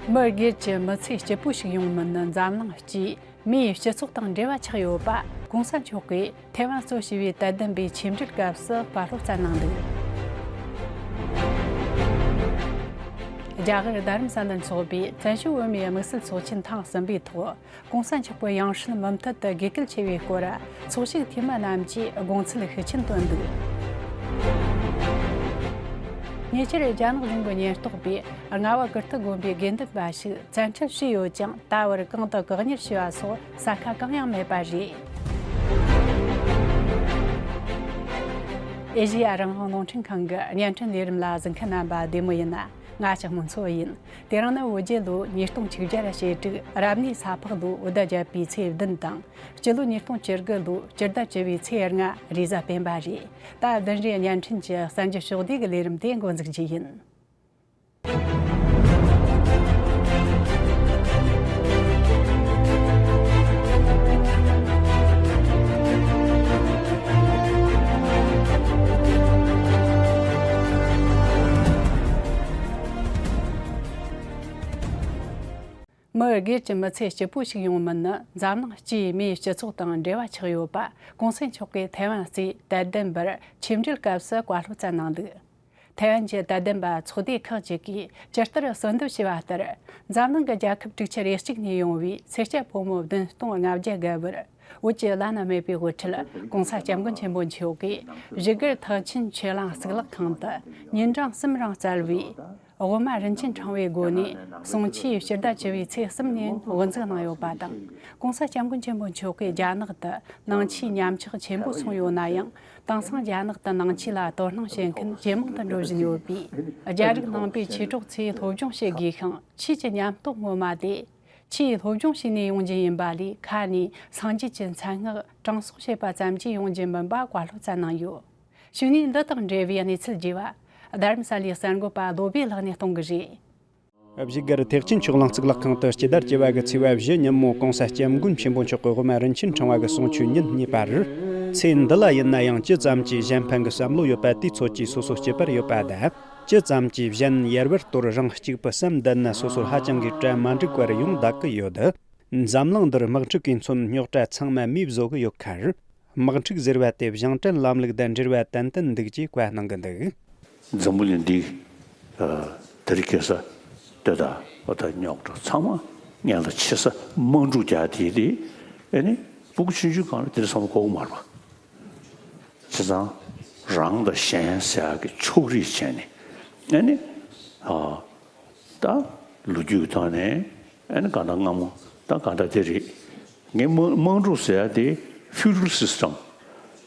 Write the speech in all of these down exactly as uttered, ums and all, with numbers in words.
མི་སྒེར་གྱི་མི་ཚེ་སྐྱིད་པོ་ཞིག་ཡོང་མིན་ནི་འཛམ་གླིང་སྤྱིའི་མིའི་སྤྱི་ཚོགས་དང་འབྲེལ་བ་ཆགས་ཡོད་པ་༸གོང་ས་མཆོག་གིས་ཐའེ་ཝན་གཙོ་བྱས་པའི་དད་ལྡན་པའི་ཆིངས་འགྲིག་སྐབས་སུ་བཀའ་སློབ་སྩལ་གནང་འདུག་རྒྱ་གར་རྡ་རམ་ས་ལར་འཚོགས་པའི་བཙན་བྱོལ་བོད་མིའི་དམིགས་བསལ་ཚོགས་ཆེན་ཐེངས་གསུམ་པའི་ཐོག་༸གོང་ས་མཆོག་གི་ཡང་སྲིད་མུ་མཐུད་དུ་དགོས་གལ་ཆེ་བའི་སྐོར་ཚོགས་ཞུགས་འཐུས་མི་རྣམས་ཀྱིས་དགོངས་ཚུལ་ཤུགས་ཆེན་བཏོན་འདུག་ཉེ་ཆར་རྒྱ་ནག་གཞུང་གི་ཉེན་རྟོག་པས་རྔ་བ་ཀིརྟི་དགོན་པའི་དགེ་འདུན་པ་ཞིག་བཙན་ཁྲིད་བྱས་ཡོད་ཀྱང་། ད་བར་གང་དུ་བཀག་ཉར་བྱས་པ་སོགས་གསལ་ཁ་གང་ཡང་མེད་པ་རེད། ཨེ་ཤེ་ཡ་རང་དབང་རླུང་འཕྲིན་ཁང་གི་བརྙན་འཕྲིན་ལས་རིམ་ལ་གཟིགས་མཁན་རྣམ་པ་བདེ་མོ་ཡིན། ང་ལྕགས་མོ་མཚོ་ཡིན། དེ་རིང་ནི་བོད་རྒྱལ་ལོ་ཉིས་སྟོང་ཆིག་བརྒྱ་ཞེ་དྲུག་རབ་གནས་ས་ཕག་ལོ་བོད་ཟླ་བརྒྱད་པའི་ཚེས་བདུན་དང་། སྤྱི་ལོ་ཉིས་སྟོང་བཅུ་དགུ་ལོ་སྤྱི་ཟླ་བཅུ་བའི་ཚེས་ལྔ་རེས་གཟའ་སྤེན་པ་རེད། ད་བདུན་རེའི་བརྙན་འཕྲིན་གྱི་གསར་འགྱུར་ཕྱོགས་བསྡུས་ཀྱི་ལས་རིམ་དེ་འགོ་འཛུགས་རྒྱུ་ཡིན། མི་སྒེར་གྱི་མི་ཚེ་སྐྱིད་པོ་ཞིག་ཡོང་མིན་ནི་འཛམ་གླིང་སྤྱིའི་མིའི་སྤྱི་ཚོགས་དང་འབྲེལ་བ་ཆགས་ཡོད་པ་༸གོང་ས་མཆོག་གིས་ཐའེ་ཝན་གཙོས་དད་ལྡན་པར་ཆིངས་འགྲིག་སྐབས་སུ་བཀའ་སློབ་སྩལ་གནང་འདུག་ཐའེ་ཝན་གྱི་དད་ལྡན་པ་ཚོགས་སྡེ་ཁག་ཅིག་གིས་ཇི་ལྟར་གསོལ་འདེབས་བྱས་པ་ལྟར། འཛམ་གླིང་གི་རྒྱལ་ཁབ་དྲུག་ཅུ་རེ་གཅིག་ནས་ཡོང་བའི་སེར་སྐྱ་ཕོ་མོ་བདུན་སྟོང་ལྔ་བརྒྱ་བརྒལ་བར་བོད་ཀྱི་བླ་ན་མེད་པའི་དབུ་ཁྲིད་༸གོང་ས་༸སྐྱབས་མགོན་ཆེན་པོ་མཆོག་གིས་བཞུགས་སྒར་ཐེག་ཆེན་ཆོས་གླིང་གཙུག་ལག་ཁང་དུ་ཉིན་གྲངས་གསུམ་རིང་བསྩལ་བའི་དབུ་མ་རིན་ཆེན་ཕྲེང་བའི་སྒོ་ནས་གསུང་ཆོས་སྤྱི་ཟླ་བཅུ་བའི་ཚེས་གསུམ་ནས་དབུ་འཛུགས་གནང་ཡོད་པ་དང་། ༸གོང་ས་༸སྐྱབས་མགོན་ཆེན་པོ་མཆོག་གིས་རྒྱ་ནག་ཏུ་ནང་ཆོས་ཉམས་ཆག་ཆེན་པོ་སོང་ཡོད་ན་ཡང་། དེང་སང་རྒྱ་ནག་ཏུ་ནང་ཆོས་ལ་དོ་སྣང་བྱེད་མཁན་ཇེ་མང་དུ་འགྲོ་བཞིན་ཡོད་པས། རྒྱ་རིགས་ནང་པའི་ཆོས་གྲོགས་ཚོས་སློབ་སྦྱོང་བྱེད་དགོས་ཤིང་། ཆོས་ཀྱི་ཉམས་རྟོགས་ངོ་མ་དེ་ཆོས་སློབ་སྦྱོང་བྱས་ནས་ཡོང་རྒྱུ་ཡིན་པ་ལས། ཁ་ནས་སངས་རྒྱས་ཀྱི་མཚན་སྔགས་དྲང་སྲོང་བཤད་པ་ཙམ་གྱིས་ཡོང་རྒྱུ་མིན་པ་བཀའ་སློབ་སྩལ་གནང་ཡོད། བྱས་ནས་འདི་དང་འབྲེལ་བའི་གནས་ཚུལ་རྒྱས་པ། རྡ་རམ་ས་ལའི་གསར་འགོད་པ་བློ་བྷེ་ལགས་ནས་གཏོང་གི་རེད། བཞུགས་སྒར་ཐེག་ཆེན་ཆོས་གླིང་གཙུག་ལག་ཁང་དུ་སྤྱི་ཟླ་བཅུ་བ་གི་ཚེས་པ་བཞི་ཉིན་མོ་༸གོང་ས་༸སྐྱབས་མགོན་ཆེན་པོ་མཆོག་གི་དབུ་མ་རིན་ཆེན་ཕྲེང་བ་གི་གསུང་ཆོས་ཉིན་གཉིས་པར། ཚེ་འདི་ལ་ཡིན་ན་ཡང་ཅི་ཙམ་གྱིས་གཞན་ཕན་གྱི་བསམ་བློ་ཡོད་པ་དེའི་ཚོད་ཀྱིས་སོ་སོ་སྐྱིད་པར་ཡོད་པ་དང་། ཅི་ཙམ་གྱིས་གཞན་ཡར་བར་དོར་རང་གཅིག་པུ་སེམས་བདེ་ན་སོ་སོར་ཧ་ཅང་གི་གྲ་མ་འགྲིག་པར་ཡོང་བསྡད་ཀྱི་ཡོད། འཛམ་གླིང་འདིར་དམག་འཁྲུག་གིས་མཚོན་རྙོག་དྲ་ཚང་མ་མིས་བཟོ་གི་ཡོད་ཁར། དམག་འཁྲུག་ཟེར་བ་དེ་བཞེངས་སྐྲུན་ལམ་ལུགས་དང་འབྲེལ་བ་ཏན་ཏན་འདུག་ཅེས་བཀའ་གནང་གི་འདུག་འཛམ་བུ་གླིང་འདི་ཨ་དེ་རིང་ཁ་སང་ལྟོས་དང་། འོ་ད་རྙོག་དྲ་ཚང་མ་སྔོན་ལ་ཕྱི་ས་དམག་འཁྲུག་རྒྱག་དེ་དེ་ཨེ་ནི་སྤུ་གུ་ཆུང་ཆུང་སྒང་ལ་དེ་འདྲ་བསམ་བློ་འཁོར་གི་མ་རེད་པ། བྱས་ཙང་རང་དང་གཞན་ཟེར་ཡག་གི་ཕྱོགས་རིས་བྱས་ནས་ཨེ་ནི་ཨ་ད་ལོ་རྒྱུས་ཀྱི་ཐོག་ནས་ཨེ་ནི་གང་ལྟར་སྔ་མོ་ད་གང་ལྟར་དེ་རེད། ངས་དམག་དམག་འཁྲུག་ཟེར་ཡ་དེ་feudal system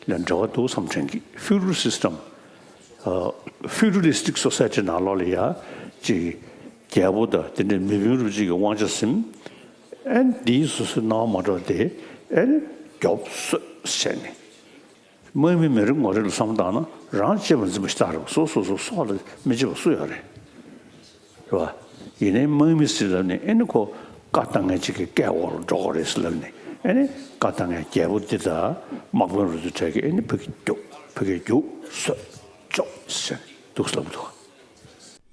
ལ་འབྲེལ་བ་འདུག་བསམ་དྲན་གི། feudal system ཨ་feudalistic society ནང་ལོགས་ལ་ཡ་ཅིག་རྒྱལ་པོ་དང་དེ་འདྲའི་མི་དཔོན་རུ་གཅིག་གི་དབང་ཆ་ཟིན། ཨེ་ནི་དེའི་སོ་སོའི་སྣང་བ་མ་འགྲོ་དེ་ཨེ་ནི་རྒྱོབ་གསོད་བྱས་ནས། དམག་མི་མི་རེ་ངོ་རེ་ལ་བསམ་བློ་བཏང་ན་རང་གཅེས་པར་འཛིན་པ་ཞིག་ལྟ་རེད། སོ་སོ་སོ་སྲོག་ལ་མི་གཅེས་པ་སུ་ཡོད་རེད། རེད་བ། ཡིན་ནའི་དམག་མི་ཟེར་ལབ་ནས་ཨེ་ནི་ཁོ་བཀའ་བཏང་མཁན་གཅིག་གི་སྐད་འོག་ལ་འགྲོ་དགོས་རེད་ཟེར་ལབ་ནས་ཨེ་ནི་བཀའ་བཏང་མཁན་རྒྱལ་པོ་འདི་དང་དམག་དཔོན་རུ་དུ་གྲས་ཀྱི་ཨེ་ནི་ཕ་གི་རྒྱུག་ཕ་གི་རྒྱུག་གསོད་འཇོག་ཟེར་འདུག་ལབ་འདུག་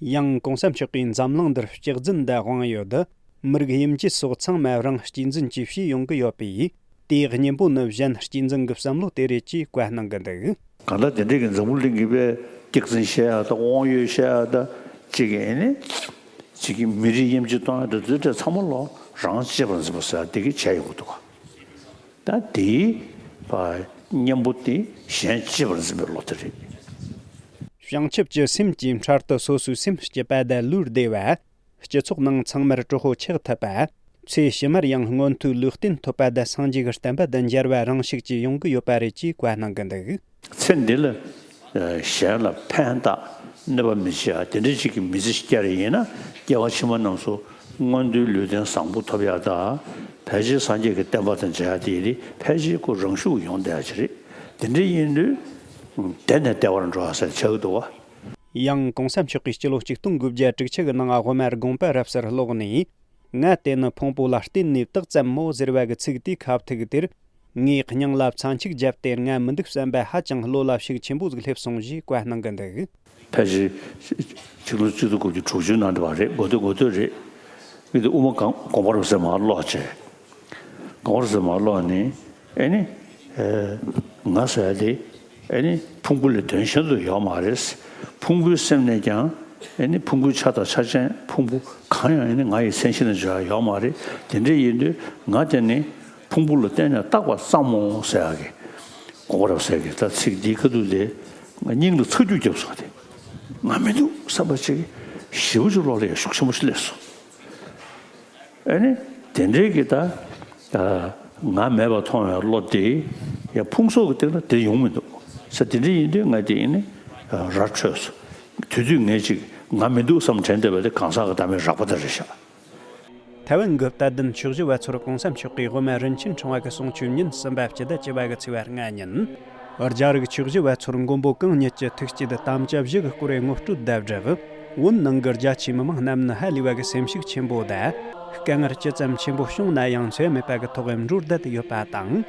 ཡང་༸གོང་ས་མཆོག་གིས་འཛམ་གླིང་འདིར་གཅིག་འཛིན་དང་དབང་ཡོད། མི་རིགས་དབྱེ་འབྱེད་སོགས་ཚང་མ་རང་གཅེས་འཛིན་གྱིས་བྱས་ཡོང་གི་ཡོད་པས། དེའི་གཉེན་པོ་ནི་གཞན་གཅེས་འཛིན་གྱི་བསམ་བློ་དེ་རེད་ཅེས་བཀའ་གནང་གི་འདུག་གང་ལྟར་དེ་འདྲའི་གི་འཛམ་བུ་གླིང་གི་དཔེ་སྐྱག་རྫུན་བཤད་ཡ་དང་དབང་ཡོད་བཤད་ཡ་དང་གཅིག་གི་ཨེ་ནི་གཅིག་གི་མི་རིགས་དབྱེ་འབྱེད་གཏོང་ཡ་དང་དེ་ཚོའི་གྲས་ཚང་མ་ལོ་རང་གཅེས་པར་འཛིན་པ་ཟེར་ཡ་དེ་གི་བྱས་ཡོང་གི་འདུག་ག་ད་དེའི་གཉེན་པོ་དེ་གཞན་གཅེས་པར་འཛིན་པའི་བློ་དེ་རེད། བྱང་ཆུབ་ཀྱི་སེམས་ཀྱིས་འཕྲལ་དུ་སོ་སོའི་སེམས་སྐྱིད་པ་དང་ལུས་བདེ་བ། སྤྱི་ཚོགས་ནང་ཚང་མར་དྲག་པོ་ཆགས་ཐུབ་པ། ཚེ་ཕྱི་མར་ཡང་མངོན་མཐོའི་ལུས་རྟེན་ཐོབ་པ་དང་སངས་རྒྱས་ཀྱི་བསྟན་པ་དང་མཇལ་བ་རང་ཤུགས་ཀྱིས་ཡོང་གི་ཡོད་པ་རེད་ཅེས་བཀའ་གནང་གི་འདུག་ཚེ་འདི་ལ་གཞན་ལ་ཕན་བཏགས་གནོད་པ་མི་བྱེད་ཡ་དེ་འདྲ་ཞིག་གི་མི་ཚེ་ཞིག་བསྐྱལ་རེ་ཡིན་ན། སྐྱེ་བ་ཕྱི་མ་རྣམས་སུ་མངོན་མཐོའི་ལུས་རྟེན་བཟང་པོ་ཐོབ་ཡ་དང་། ཕལ་ཆེར་སངས་རྒྱས་ཀྱི་བསྟན་པ་དང་མཇལ་ཡ་དེ་ཡིན་དུས་ཕལ་ཆེར་ཁོ་རང་ཤུགས་ཡོང་བསྡད་ཡ་ཅིག་རེད། དེ་འདྲ་ཡིན་དུས་དེ་ནས་བདེ་བར་འགྲོ་ཡ་ཟེར་ཆགས་ཀྱི་འདུག་བ། ཡང་༸གོང་ས་མཆོག་གིས་སྤྱི་ལོ་ཆིག་སྟོང་དགུ་བརྒྱ་དྲུག་ཅུ་གི་ནང་དབུ་མ་དགོངས་པ་རབ་གསལ་ཀློག་ནས། ང་བལྟས་ན་ཕུང་པོ་ལ་བརྟེན་ནས་བཏགས་ཙམ་མོ་ཟེར་བ་གི་ཚིག་དེའི་ཁ་ཐུག་དེར། ངས་སྙིང་ལ་ཚ་འཁྱུག་བརྒྱབ་སྟེ་ང་མི་འདུག་བསམ་པ་ཧ་ཅང་བློ་ལ་ཤུགས་ཆེན་པོ་ཟིག་སླེབས་སོང་ཞེས་བཀའ་གནང་གི་འདུག་ཕལ་ཆེར་ཆིག་སྟོང་གཅིག་བརྒྱ་དགུ་བཅུ་དྲུག་ཅུ་ནང་དུ་བ་རེད། འགོ་སྟོད་འགོ་སྟོད་རེད། ཡིན་དུས་དབུ་མ་གང་དགོངས་པ་རབ་གསལ་མར་ཀློག་བྱས། དགོངས་པ་རབ་གསལ་མར་ཀློག་ནི་ཨེ་ནི། ང་ཟེར་ཡ་དེ་ཨེ་ནི་ཕུང་པོ་ལས་དོན་གཞན་དུ་ཡོད་མ་རེད། ཕུང་པོའི་སེམས་ནས་ཀྱང་ཨེ་ནི་ཕུང་པོའི་ཆ་དང་ཆ་ཅན་ཕུང་པོ་གང་ཡང་ཨེ་ནི་ང་ཡི་མཚན་གཞི་ནས་འཇོག་ཡ་ཡོད་མ་རེད། དེ་འདྲ་ཡིན་དུས་ང་དེ་ནི་ཕུང་པོ་ལ་བརྟེན་ནས་བཏགས་པ་ཙམ་མོ་ཟེར་ཡ་གི་དགོངས་པ་རབ་གསལ་གྱི་ད་ཚིག་འདིའི་ཁ་ཐུག་དེ་ང་སྙིང་ལ་ཚ་རྒྱུས་བརྒྱབ་སོང་སྟེ། ང་མི་འདུག་བསམ་པ་ཅིག་ཞེ་པོ་ཅིག་བློ་ལ་ཡང་ཤུགས་ཆེན་པོ་ཞིག་སླེབས་སོང་། ཨ་ནི་དེ་འདྲའི་གི་ད་ང་མེད་པ་མཐོང་བའི་བློ་དེ་ཡང་ཕུང་སོགས་ཀྱི་སྟེང་ལ་དེ་ཡོང་མི་འདུག་ས། དེ་འདྲ་ཡིན་དུས་ང་དེ་ཡིན་ནི་ར་འཕྲོད་སོང་། དེ་དུས་ངས་ཅིག་ང་མི་འདུག་བསམ་དྲན་བསྡད་པ་དེ་གང་ཟག་གི་བདག་མེད་རགས་པ་དེ་རེད་ཤག། ཐའེ་ཝན་གྱི་དད་ལྡན་ཆོས་ཞུ་བ་ཚོར་གོང་ས་མཆོག་གིས་དབུ་མ་རིན་ཆེན་ཕྲེང་བ་གི་གསུང་ཆོས་ཉིན་གསུམ་པ་སྤྱི་ཟླ་བཅུ་པ་གི་ཚེས་པ་ལྔ་ཉིན། རྒྱ་རིགས་ཆོས་ཞུ་བ་ཚོར་མགོན་པོ་གང་ཉིད་ཀྱི་ཐུགས་བསྐྱེད་དམ་བཅའ་བཞི་གི་སྐོར་ངོ་སྤྲོད་དང་སྦྲགས། བོད་ནང་གི་རྒྱ་ཆེའི་མི་མང་རྣམས་ནི་ཧ་ལས་པ་གི་སེམས་ཤུགས་ཆེན་པོ་དང་། དཀའ་ངལ་ཅི་ཙམ་ཆེན་པོ་བྱུང་ན་ཡང་འཚེ་བ་མེད་པ་གི་ཐོག་འགྲོ་བསྡད་ཡོད་པ་དང་།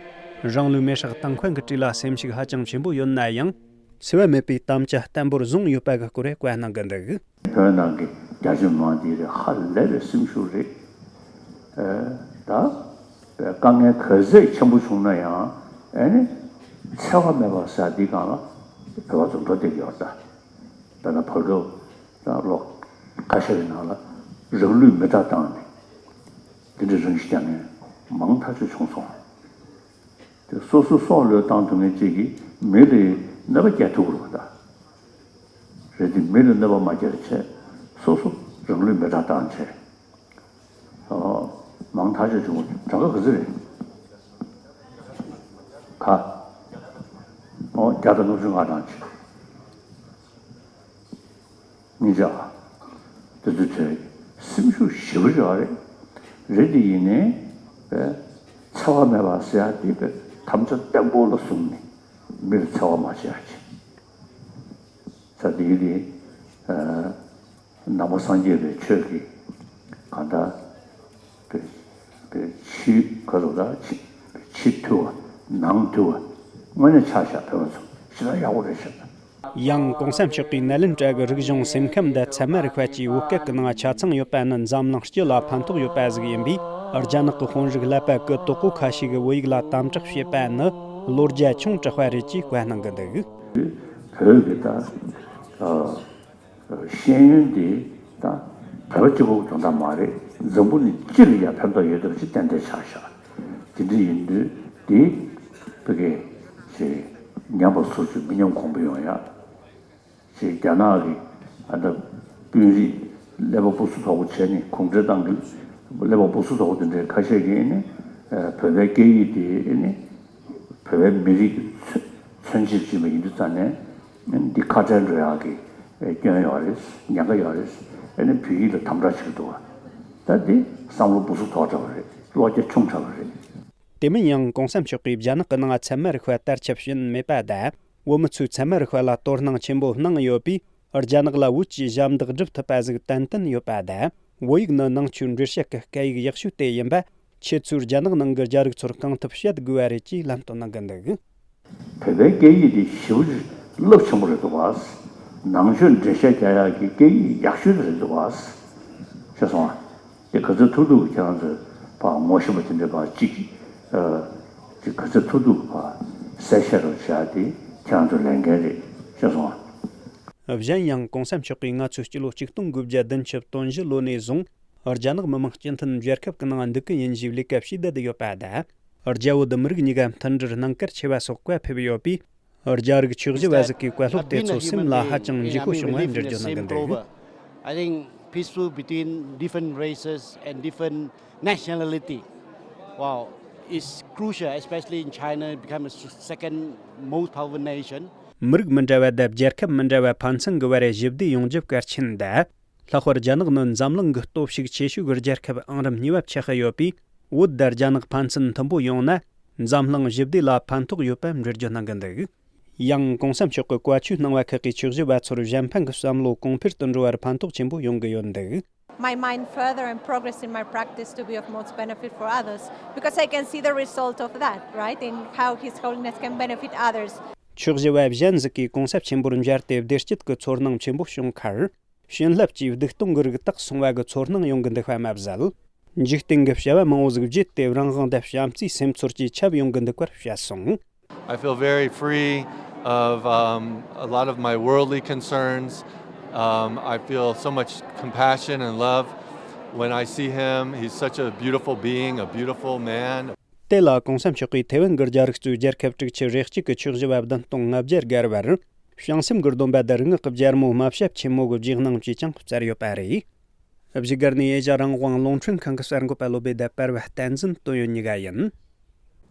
རང་ལུས་མེར་སྲེག་བཏང་མཁན་གྱི་གྲས་ལ་སེམས་ཤུགས་ཧ་ཅང་ཆེན་པོ་ཡོད་ན་ཡང་། འཚེ་བ་མེད་པའི་དམ་བཅའ་བརྟན་པོར་བཟུང་ཡོད་པ་གི་སྐོར་བཀའ་གནང་གི་འདུག། བོད་ནང་གི་རྒྱ་ཆེ་མང་འདི་རེད། ཧ་ལས་པའི་སེམས་ཤུགས་རེད། ཨེ། ད་དཀའ་ངལ་ག་ཚད་ཆེན་པོ་བྱུང་ན་ཡང་ཨེ་ནི་འཚེ་བ་མེད་པ་ཟེར་འདི་སྒང་ལ་བོད་པ་ཚོ་འགྲོ་བསྡད་ཀྱི་ཡོད་རེད། ད་ད་ལྟ་བར་སྐབས་ད་ལོ་ཁ་ཤས་ཀྱི་ནང་ལ་རང་ལུས་མེ་སྲེག་བཏང་ནས་འདི་འདྲའི་རང་ཤི་རྒྱག་མཁན་མང་ཐག་ཆོད་བྱུང་སོང་། དེ་སོ་སོ་སྲོག་བློས་བཏང་ཐུབ་མཁན་གཅིག་གིས་མི་ལ་གནོད་པ་བསྐྱལ་ཐུབ་ཀྱི་རེད་པ། ད་རེད་དེ་མི་ལ་གནོད་པ་མ་བསྐྱལ་བའི་ཆེད་སོ་སོ་རང་ལུས་མེ་སྲེག་བཏང་བྱས། ཨོ། མང་ཐག་ཆོད་བྱུང་བ་གྲངས་ཀ་ག་ཚོད་རེད། ག་ཨོ་བརྒྱ་དང་ལྔ་བཅུ་ང་གྲངས་ཅིག། སྙིང་རྗེ་ཨ། དེ་ཚོ་དེ་སེམས་ཤུགས་ཞེ་པོ་ཅིག་རེད། རེད་དེ་ཡིན་ནའི་པས་འཚེ་བ་མེད་པ་ཟེར་ཡ་དེ་པས་དམ་བཅའ་བརྟན་པོ་ལ་བཟུང་ནས་མི་ལ་འཚེ་བ་མ་བྱེད་ཡ་བྱེད། ས་དེ་ཡིན་དེ་ནང་པ་སངས་རྒྱས་པའི་ཆོས་ཀྱི་གང་ལྟར་པས་པས་ཕྱི་ག་ཚོད་ལ་ཕྱི་ཕྱི་མཐུལ་བ་ནང་མཐུལ་བ་དངོས་གནས་ཆ་བཞག་བོད་པ་ཚོ་ཞེ་དྲག་ཡག་པོ་རེད་ཤག། ཡང་གོང་ས་མཆོག་གིས་ནཱ་ལེནྡྲ་གི་རིག་གཞུང་སེམས་ཁམས་དང་ཚད་མ་རིག་པ་བཅས་བོད་སྐད་ཀྱི་ནང་ཆ་ཚང་ཡོད་པ་ནི་འཛམ་གླིང་སྤྱི་ལ་ཕན་ཐོགས་ཡོད་པ་ཟིག་ཡིན་པས། རྒྱ་ནག་གི་དཔོན་རིགས་ཀླད་པ་གུ་དོག་པོ་ཁ་ཤས་ཀྱིས་བོད་ཡིག་ལ་དམ་དྲག་བྱེད་པ་ནི་བློ་རྒྱ་ཆུང་དྲགས་པ་རེད་ཅེས་བཀའ་གནང་གི་འདུག། བོད་ཀྱི་ད་ཨ། ཤེས་ཡོན་དེ་ད་བོད་པ་གཅིག་པོ་དོན་དག་མ་རེད། འཛམ་བུ་གླིང་སྤྱི་ལ་ཡང་ཕན་ཐོགས་ཡོད་བསྡད་པ་ཅིག་ཏན་ཏན་ཆགས་ཤག། དེ་འདྲ་ཡིན་དུས་དེ་བོད་སྐད་ཅིག་ཉམས་པ་སོར་ཆུད་མི་ཉམས་གོང་འཕེལ་ཡོང་ཡ། ཅིག་རྒྱ་ནག་གི་ཨ་ད་དཔོན་རིགས་ཀླད་པ་སྤུ་སུ་དོག་པོ་བྱས་ནས་གུང་ཁྲན་ཏང་གི་ཀླད་པ་སྤུ་སུ་དོག་པོ་དེ་འདྲའི་ཁ་ཤས་ཀྱིས་ནི་བོད་པའི་སྐད་ཡིག་དེ་ནི། བོད་པའི་མི་རིགས་ཀྱི་མཚོན་མཚོན་བྱེད་བྱེད་པ་ཡིན་དུས་ཙང་ནས་འདི་ཁ་བྲལ་འགྲོ་ཡག་གི་སྐྱོན་ཡོད་རེད། ཉེན་ཁ་ཡོད་རེད། ཨ་ནི་བོད་ཡིག་ལ་དམ་དྲག་བྱེད་ཀྱི་འདུག་བ། ད་འདི་བསམ་བློ་སྦུག་སུ་དོག་དྲགས་པ་རེད། བློ་རྒྱ་ཆུང་དྲགས་པ་རེད། དེ་མིན་ཡང་གོང་ས་མཆོག་གིས་རྒྱ་ནག་གི་ནང་ཚད་མ་རིག་པ་དར་ཁྱབ་ཕྱིན་མེད་པ་དང་། བོད་མི་ཚོས་ཚད་མ་རིག་པ་ལ་དོ་སྣང་ཆེན་པོ་གནང་ཡོད་པས། རྒྱ་ནག་ལ་བོད་ཀྱི་ཞབས་འདེགས་སྒྲུབ་ཐུབ་པ་ཟིག་ཏན་ཏན་ཡོད་པ་དང་། བོད་ཡིག་ནི་ནང་ཆོས་འགྲེལ་བཤད་ཀྱི་སྐད་ཡིག་ཡག་ཤོས་དེ་ཡིན་པ། ཁྱེད་ཚོས་རྒྱ་ནག་ནང་གི་རྒྱ་རིགས་ཚོར་གང་ཐུབ་བཤད་དགོས་པ་རེད་ཅེས་ལམ་སྟོན་གནང་གི་འདུག། བོད་པའི་སྐད་ཡིག་དེ་ཞེ་པོ་ཅིག་རླབས་ཆེན་པོ་རེད་འདུག་བ། ནང་ཆོས་འགྲེལ་བཤད་རྒྱག་ཡག་གི་སྐད་ཡིག་ཡག་ཤོས་དེ་རེད་འདུག་བ། ཤེས་སོང་ཨ། དེ་ག་ཚོད་ཐུབ་ཐུབ་ཁྱེད་རང་ཚོས་ཕར་ངོ་ཤེས་པ་དེ་འདྲས་ཕར་གཅིག་ཨ། ཅིག་ག་ཚོད་ཐུབ་ཐུབ་ཕར་གསལ་བཤད་རོགས་བྱ་དེ་ཁྱེད་རང་ཚོའི་ལས་འགན་རེད། ཤེས་སོང་ཨ། གཞན་ཡང་གོང་ས་མཆོག་གིས་ང་ཚོས་སྤྱི་ལོ་ཆིག་སྟོང་དགུ་བརྒྱ་བདུན་ཅུ་དོན་བཞི་ལོ་ནས་བཟུང་རྒྱ་ནག་མི་དམངས་སྤྱི་མཐུན་རྒྱལ་ཁབ་ཀྱི་ནང་འདུག་གི་ཡིན་ཞེས་ལས་ཀ་བྱས་བསྡད་ཡོད་པ་དང་། རྒྱ་བོད་མི་རིགས་གཉིས་ཀ་མཐུན་སྒྲིལ་གནང་གལ་ཆེ་བ་སོགས་བཀའ་ཕེབས་ཡོད་པས། རྒྱ་རིགས་ཆོས་ཞུ་བ་ཟིག་གིས་བཀའ་སློབ་དེ་ཚོ་སེམས་ལ་ཧ་ཅང་འཇུག་པོ་བྱུང་བ་འགྲེལ་བརྗོད་གནང་གི་འདུག། I think peaceful between different races and different nationality, wow, is crucial, especially in China, it become a s- second most powerful nation. མི་རིགས་མི་འདྲ་བ་དང་རྒྱལ་ཁབ་མི་འདྲ་བ་ཕན་ཚུན་གྱི་བར་ཞི་བདེ་ཡོང་རྒྱུ་གལ་ཆེན་དང་། ལྷག་པར་རྒྱ་ནག་ནི་འཛམ་གླིང་གི་སྟོབས་ཤུགས་ཆེ་ཤོས་ཀྱི་རྒྱལ་ཁབ་ཨང་རིམ་གཉིས་པ་ཆགས་ཀྱི་ཡོད་པས། བོད་དང་རྒྱ་ནག་ཕན་ཚུན་མཐུན་པོ་ཡོང་ན། འཛམ་གླིང་ཞི་བདེ་ལ་ཕན་ཐོགས་ཡོད་པ་འགྲེལ་བརྗོད་གནང་གི་འདུག། ཡང་གོང་ས་མཆོག་གི་བཀའ་ཆོས་གནང་བ་ཁག་གིས་ཆོས་ཞུ་བ་ཚོར་གཞན་ཕན་གྱི་བསམ་བློ་གོང་འཕེལ་དུ་འགྲོ་བར་ཕན་ཐོགས་ཆེན་པོ་ཡོང་གི་ཡོད་འདུག། My mind further and progress in my practice to be of most benefit for others, because I can see the result of that, right, in how His Holiness can benefit others. ཆོས་ཞུ་བ་གཞན་ཟིག་གིས་གོང་ས་ཆེན་པོར་མཇལ་ཏེ་བདེ་སྐྱིད་ཀྱི་ཚོར་སྣང་ཆེན་པོ་བྱུང་ཁར། བྱིན་རླབས་ཀྱིས་སྡིག་སྟོང་གི་རིགས་དག་སོང་བ་གི་ཚོར་སྣང་ཡོང་གི་འདུག་པ་མ་ཟད། འཇིག་རྟེན་གྱི་བྱ་བ་མང་བོ་ཟིག་བརྗེད་དེ་རང་དབང་དང་བྱམས་བརྩེའི་སེམས་ཚོར་གྱིས་ཁྱབ་ཡོང་གི་འདུག་པར་བཤད་སོང་། I feel very free of um, a lot of my worldly concerns. Um, I feel so much compassion and love when I see him. He's such a beautiful being, a beautiful man. དེ་ལ་གོང་ས་མཆོག་གིས་ཐེ་ཝན་གྱི་རྒྱལ་རིགས་གཙོས་རྒྱལ་ཁབ་དྲུག་ཅུ་རེ་གཅིག་གི་ཆོས་བཞི་པ་བདུན་སྟོང་ལྔ་བརྒྱ་བརྒལ་བར། བྱང་སེམས་ཀྱི་སྡོམ་པ་དང་རིག་སྔགས་ཀྱི་རྒྱལ་མོ་རྨ་བྱ་ཆེན་མོ་གི་རྗེས་གནང་བཅས་ཀྱང་བསྩལ་ཡོད་པ་རེད། བཞུགས་སྒར་ནས་ཨེ་ཤ་རང་དབང་རླུང་འཕྲིན་ཁང་གི་གསར་འགོད་པ་བློ་བདེ་ལྡན་པར་བ་བསྟན་འཛིན་དོན་ཡོད་གཉིས་ཀ་ཡིན།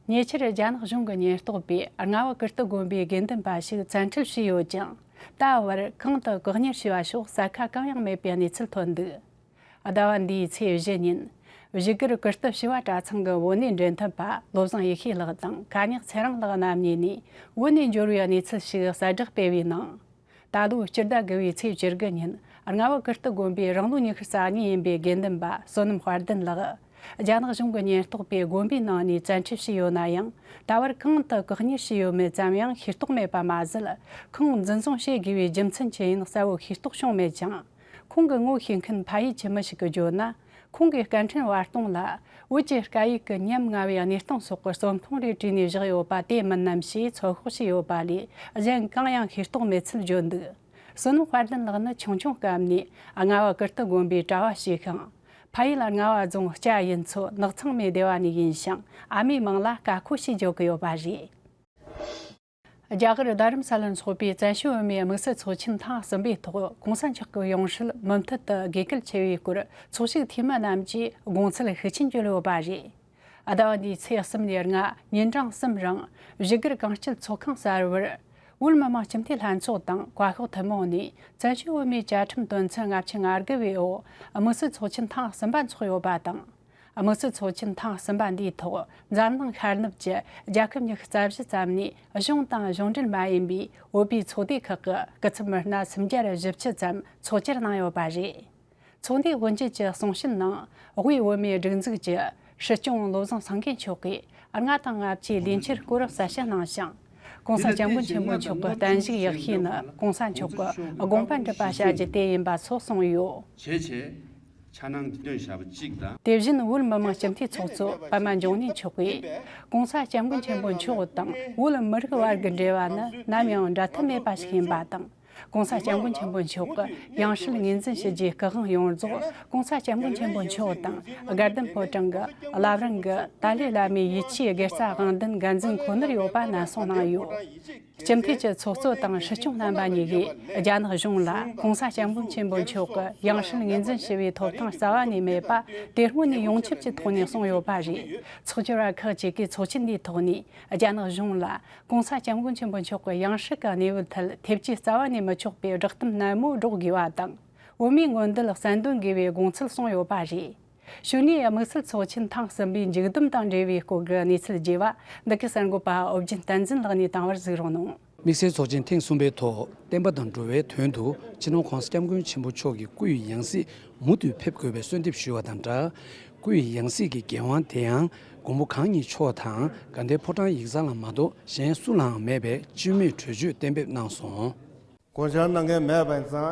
ཉེ་ཆར་རྒྱ་ནག་གཞུང་གི་ཉེན་རྟོག་པས་རྔ་བ་ཀིརྟི་དགོན་པའི་དགེ་འདུན་པ་ཞིག་བཙན་ཁྲིད་བྱས་ཡོད་ཀྱང་། ད་བར་གང་དུ་བཀག་ཉར་བྱས་པ་ཤོག་ས་ཁ་གང་ཡང་མེད་པའི་གནས་ཚུལ་ཐོན་འདུག་ཟླ་བ་འདིའི་ཚེས་བཞི་ཉིན། བཞུགས་སྒར་ཀིརྟི་བྱེས་པ་གྲྭ་ཚང་གི་བོད་གནས་འབྲེལ་མཐུད་པ་བློ་བཟང་ཡེ་ཤེས་ལགས་དང་ཀ་ཉག་ཚེ་རིང་ལགས་རྣམ་གཉིས་ནས་བོད་ནས་འབྱོར་བའི་གནས་ཚུལ་ཞིག་གསལ་བསྒྲགས་སྤེལ་བའི་ནང་། ད་ལོའི་སྤྱི་ཟླ་དགུ་པའི་ཚེས་བཅུ་དགུ་ཉིན་རྔ་བ་ཀིརྟི་དགོན་པའི་རང་ལོ་ཉི་ཤུ་རྩ་གཉིས་ཡིན་པའི་དགེ་འདུན་པ་བསོད་ནམས་དཔལ་ལྡན་ལགས། རྒྱ་ནག་གཞུང་གི་ཉེན་རྟོག་པས་དགོན་པའི་ནང་ནས་བཙན་ཁྲིད་བྱས་ཡོད་ན་ཡང་། ད་བར་གང་དུ་བཀག་ཉར་བྱས་ཡོད་མེད་ཙམ་ཡང་ཤེས་རྟོགས་མེད་པ་མ་ཟད། ཁོང་འཛིན་བཟུང་བྱེད་དགོས་པའི་རྒྱུ་མཚན་ཅི་ཡིན་གསལ་བོ་ཤེས་རྟོགས་བྱུང་མེད་ཅིང་། ཁོང་གི་ངོ་ཤེས་མཁན་ཕ་ཡུལ་གྱི་མི་ཞིག་གིས་བརྗོད་ན། ཁོང་གིས་སྐད་འཕྲིན་བར་སྟོང་ལ། བོད་ཀྱི་སྐད་ཡིག་གི་ཉམ་ང་བའི་གནས་སྟངས་སོགས་ཀྱི་རྩོམ་ཐུང་རེ་བྲིས་ནས་བཞག་ཡོད་པ་དེ་མིན་ནམ་ཞེས་ཚོད་དཔག་བྱས་ཡོད་པ་ལས། གཞན་གང་ཡང་ཤེས་རྟོགས་མེད་ཚུལ་བརྗོད་འདུག་བསོད་ནམས་དཔལ་ལྡན་ལགས་ནི་ཆུང་ཆུང་སྐབས་ནས་རྔ་བ་ཀིརྟི་དགོན་པའི་གྲྭ་བ་བྱས་ཤིང་། ཕ་ཡུལ་རྔ་བ་རྫོང་སྐྱ་ཡུལ་མཚོ་ནགས་ཚང་མའི་སྡེ་བ་ནས་ཡིན་ཞིང་། ཨ་མའི་མིང་ལ་ཀ་ཁོ་ཞེས་བརྗོད་ཀྱི་ཡོད་པ་རེད། རྒྱ་གར་རྡ་རམ་ས་ལར་འཚོགས་པའི་བཙན་བྱོལ་བོད་མིའི་དམིགས་བསལ་ཚོགས་ཆེན་ཐེངས་གསུམ་པའི་ཐོག་གོང་ས་མཆོག་གི་ཡང་སྲིད་མུ་མཐུད་དུ་དགོས་གལ་ཆེ་བའི་སྐོར་ཚོགས་ཞུགས་འཐུས་མི་རྣམས་ཀྱིས་དགོངས་ཚུལ་ཤུགས་ཆེན་བརྗོད་ཡོད་པ་རེད། ཟླ་བ་འདིའི་ཚེས་གསུམ་ནས་ལྔ་ཉིན་གྲངས་གསུམ་རིང་བཞུགས་སྒར་གངས་སྐྱིད་ཚོགས་ཁང་གསར་བར་བོད་མི་མང་སྤྱི་འཐུས་ལྷན་ཚོགས་དང་བཀའ་ཤག་ཐུན་མོང་ནས་བཙན་བྱོལ་བོད་མིའི་བཅའ་ཁྲིམས་དོན་ཚན་ལྔ་བཅུ་ང་དགུ་པའི་འོག་དམིགས་བསལ་ཚོགས་ཆེན་ཐེངས་གསུམ་པ་འཚོགས་ཡོད་པ་དང་། དམིགས་བསལ་ཚོགས་ཆེན་ཐེངས་གསུམ་པ་འདིའི་ཐོག་འཛམ་གླིང་ཤར་ནུབ་ཀྱི་རྒྱལ་ཁབ་ཉི་ཤུ་རྩ་བཞི་ཙམ་ནས་གཞུང་དང་གཞུང་འབྲེལ་མ་ཡིན་པའི་བོད་པའི་ཚོགས་སྡེ་ཁག་གི་སྐུ་ཚབ་མི་སྣ་སུམ་བརྒྱ་བཞི་བཅུ་ཙམ་ཚོགས་བཅར་གནང་ཡོད་པ་རེད། ཚོགས་འདུའི་དབུ་འབྱེད་ཀྱི་གསུང་བཤད་ནང་དབུས་བོད་མིའི་སྒྲིག་འཛུགས་ཀྱི་སྲིད་སྐྱོང་བློ་བཟང་སེང་གེ་མཆོག་གིས་ལྔ་དང་ལྔ་བཅུའི་ལས་འཆར་སྐོར་གསལ་བཤད་གནང་ཞིང་། ༧གོང་ས་༧སྐྱབས་མགོན་ཆེན་པོ་མཆོག་གི་བརྟན་བཞུགས་ཡག་ཤོས་ནི་༧གོང་ས་མཆོག་གི་དགོངས་པ་འགྲུབ་པ་བྱ་རྒྱུ་དེ་ཡིན་པ་སོགས་གསུངས་ཡོད། བྱས་བྱས། འཆར་སྣང་འདི་དོན་བཞག་པ་གཅིག་དང་། དེ་བཞིན་བོད་མི་མང་སྤྱི་འཐུས་ཚོགས་གཙོ་པད་མ་འབྱུང་གནས་མཆོག་གིས། ༧གོང་ས་༧སྐྱབས་མགོན་ཆེན་པོ་མཆོག་དང་བོད་མི་རིགས་བར་གྱི་འབྲེལ་བ་ནི་ནམ་ཡང་འབྲལ་ཐབས་མེད་པ་ཞིག་ཡིན་པ་དང་། ༧གོང་ས་༧སྐྱབས་མགོན་ཆེན་པོ་མཆོག་གི་ཡང་སྲིད་ངོས་འཛིན་ཞུ་རྒྱུའི་སྐུ་དབང་ཡོངས་རྫོགས་༧གོང་ས་༧སྐྱབས་མགོན་ཆེན་པོ་མཆོག་དང་དགའ་ལྡན་ཕོ་བྲང་གི་བླ་བྲང་གི་ཏཱ་ལའི་བླ་མའི་ཡིད་ཆེས་དགེ་རྩ་དབང་ལྡན་འགན་འཛིན་ཁོ་ནར་ཡོད་པ་ནན་གསུངས་གནང་ཡོད། སྤྱི་འཐུས་ཀྱི་ཚོགས་གཙོ་དང་སྲིད་སྐྱོང་རྣམ་པ་གཉིས་ཀས་རྒྱ་ནག་གཞུང་ལ་༧གོང་ས་༧སྐྱབས་མགོན་ཆེན་པོ་མཆོག་གི་ཡང་སྲིད་ངོས་འཛིན་ཞུ་བའི་ཐོབ་ཐང་རྩ་བ་ནས་མེད་པ་དེ་སྔོན་ནས་ཡོངས་ཁྱབ་ཀྱི་ཐོག་ནས་གསུངས་ཡོད་པ་རེད། ཚོགས་བཅར་བ་ཁག་ཅིག་གིས་ཚོགས་ཆེན་འདིའི་ཐོག་ནས་རྒྱ་ནག་གཞུང་ལ་༧གོང་ས་༧སྐྱབས་མགོན་ཆེན་པོ་མཆོག་གི་ཡང་སྲིད་ཀྱི་གནས་བབ་ཐད་ཐེ་བྱུས་རྩ་བ་ནས་མི་ཆོག་པའི་བསྒྲགས་གཏམ་ནན་མོ་སྒྲོག་དགོས་པ་དང་། བོད་མིའི་མངོན་འདོད་གསལ་འདོན་དགོས་པའི་དགོངས་ཚུལ་གསུངས་ཡོད་པ་རེད། གཞུག་ནས་དམིགས་བསལ་ཚོགས་ཆེན་ཐེངས་གསུམ་པའི་མཇུག་བསྡོམས་དང་འབྲེལ་བའི་སྐོར་གྱི་གནས་ཚུལ་རྒྱས་པ། འདི་གའི་གསར་འགོད་པ་ཨོ་རྒྱན་བསྟན་འཛིན་ལགས་ནས་བཏང་བར་གཟིགས་རོགས་གནང་། དམིགས་བསལ་ཚོགས་ཆེན་ཐེངས་གསུམ་པའི་ཐོག་བསྟན་པ་དང་འགྲོ་བའི་དོན་དུ་སྤྱི་ནོར་༧གོང་ས་༧སྐྱབས་མགོན་ཆེན་པོ་མཆོག་གི་སྐུའི་ཡང་སྲིད་མུ་མཐུད་ཕེབས་དགོས་པའི་གསོལ་འདེབས་ཞུས་པ་དང་སྦྲགས། སྐུའི་ཡང་སྲིད་ཀྱི་འགན་དབང་དེ་ཡང་མགོན་པོ་གང་ཉིད་མཆོག་དང་དགའ་ལྡན་ཕོ་བྲང་ཡིག་ཚང་ལ་མ་གཏོགས་གཞན་སུ་ལའང་མེད་པའི་སྤྱི་མོས་གྲོས་ཆོད་གཏན་འབེབས་གནང་སོང་། དགོངས་འཆར་གནང་མཁན་མེད་པ་ཡིན་ཙང་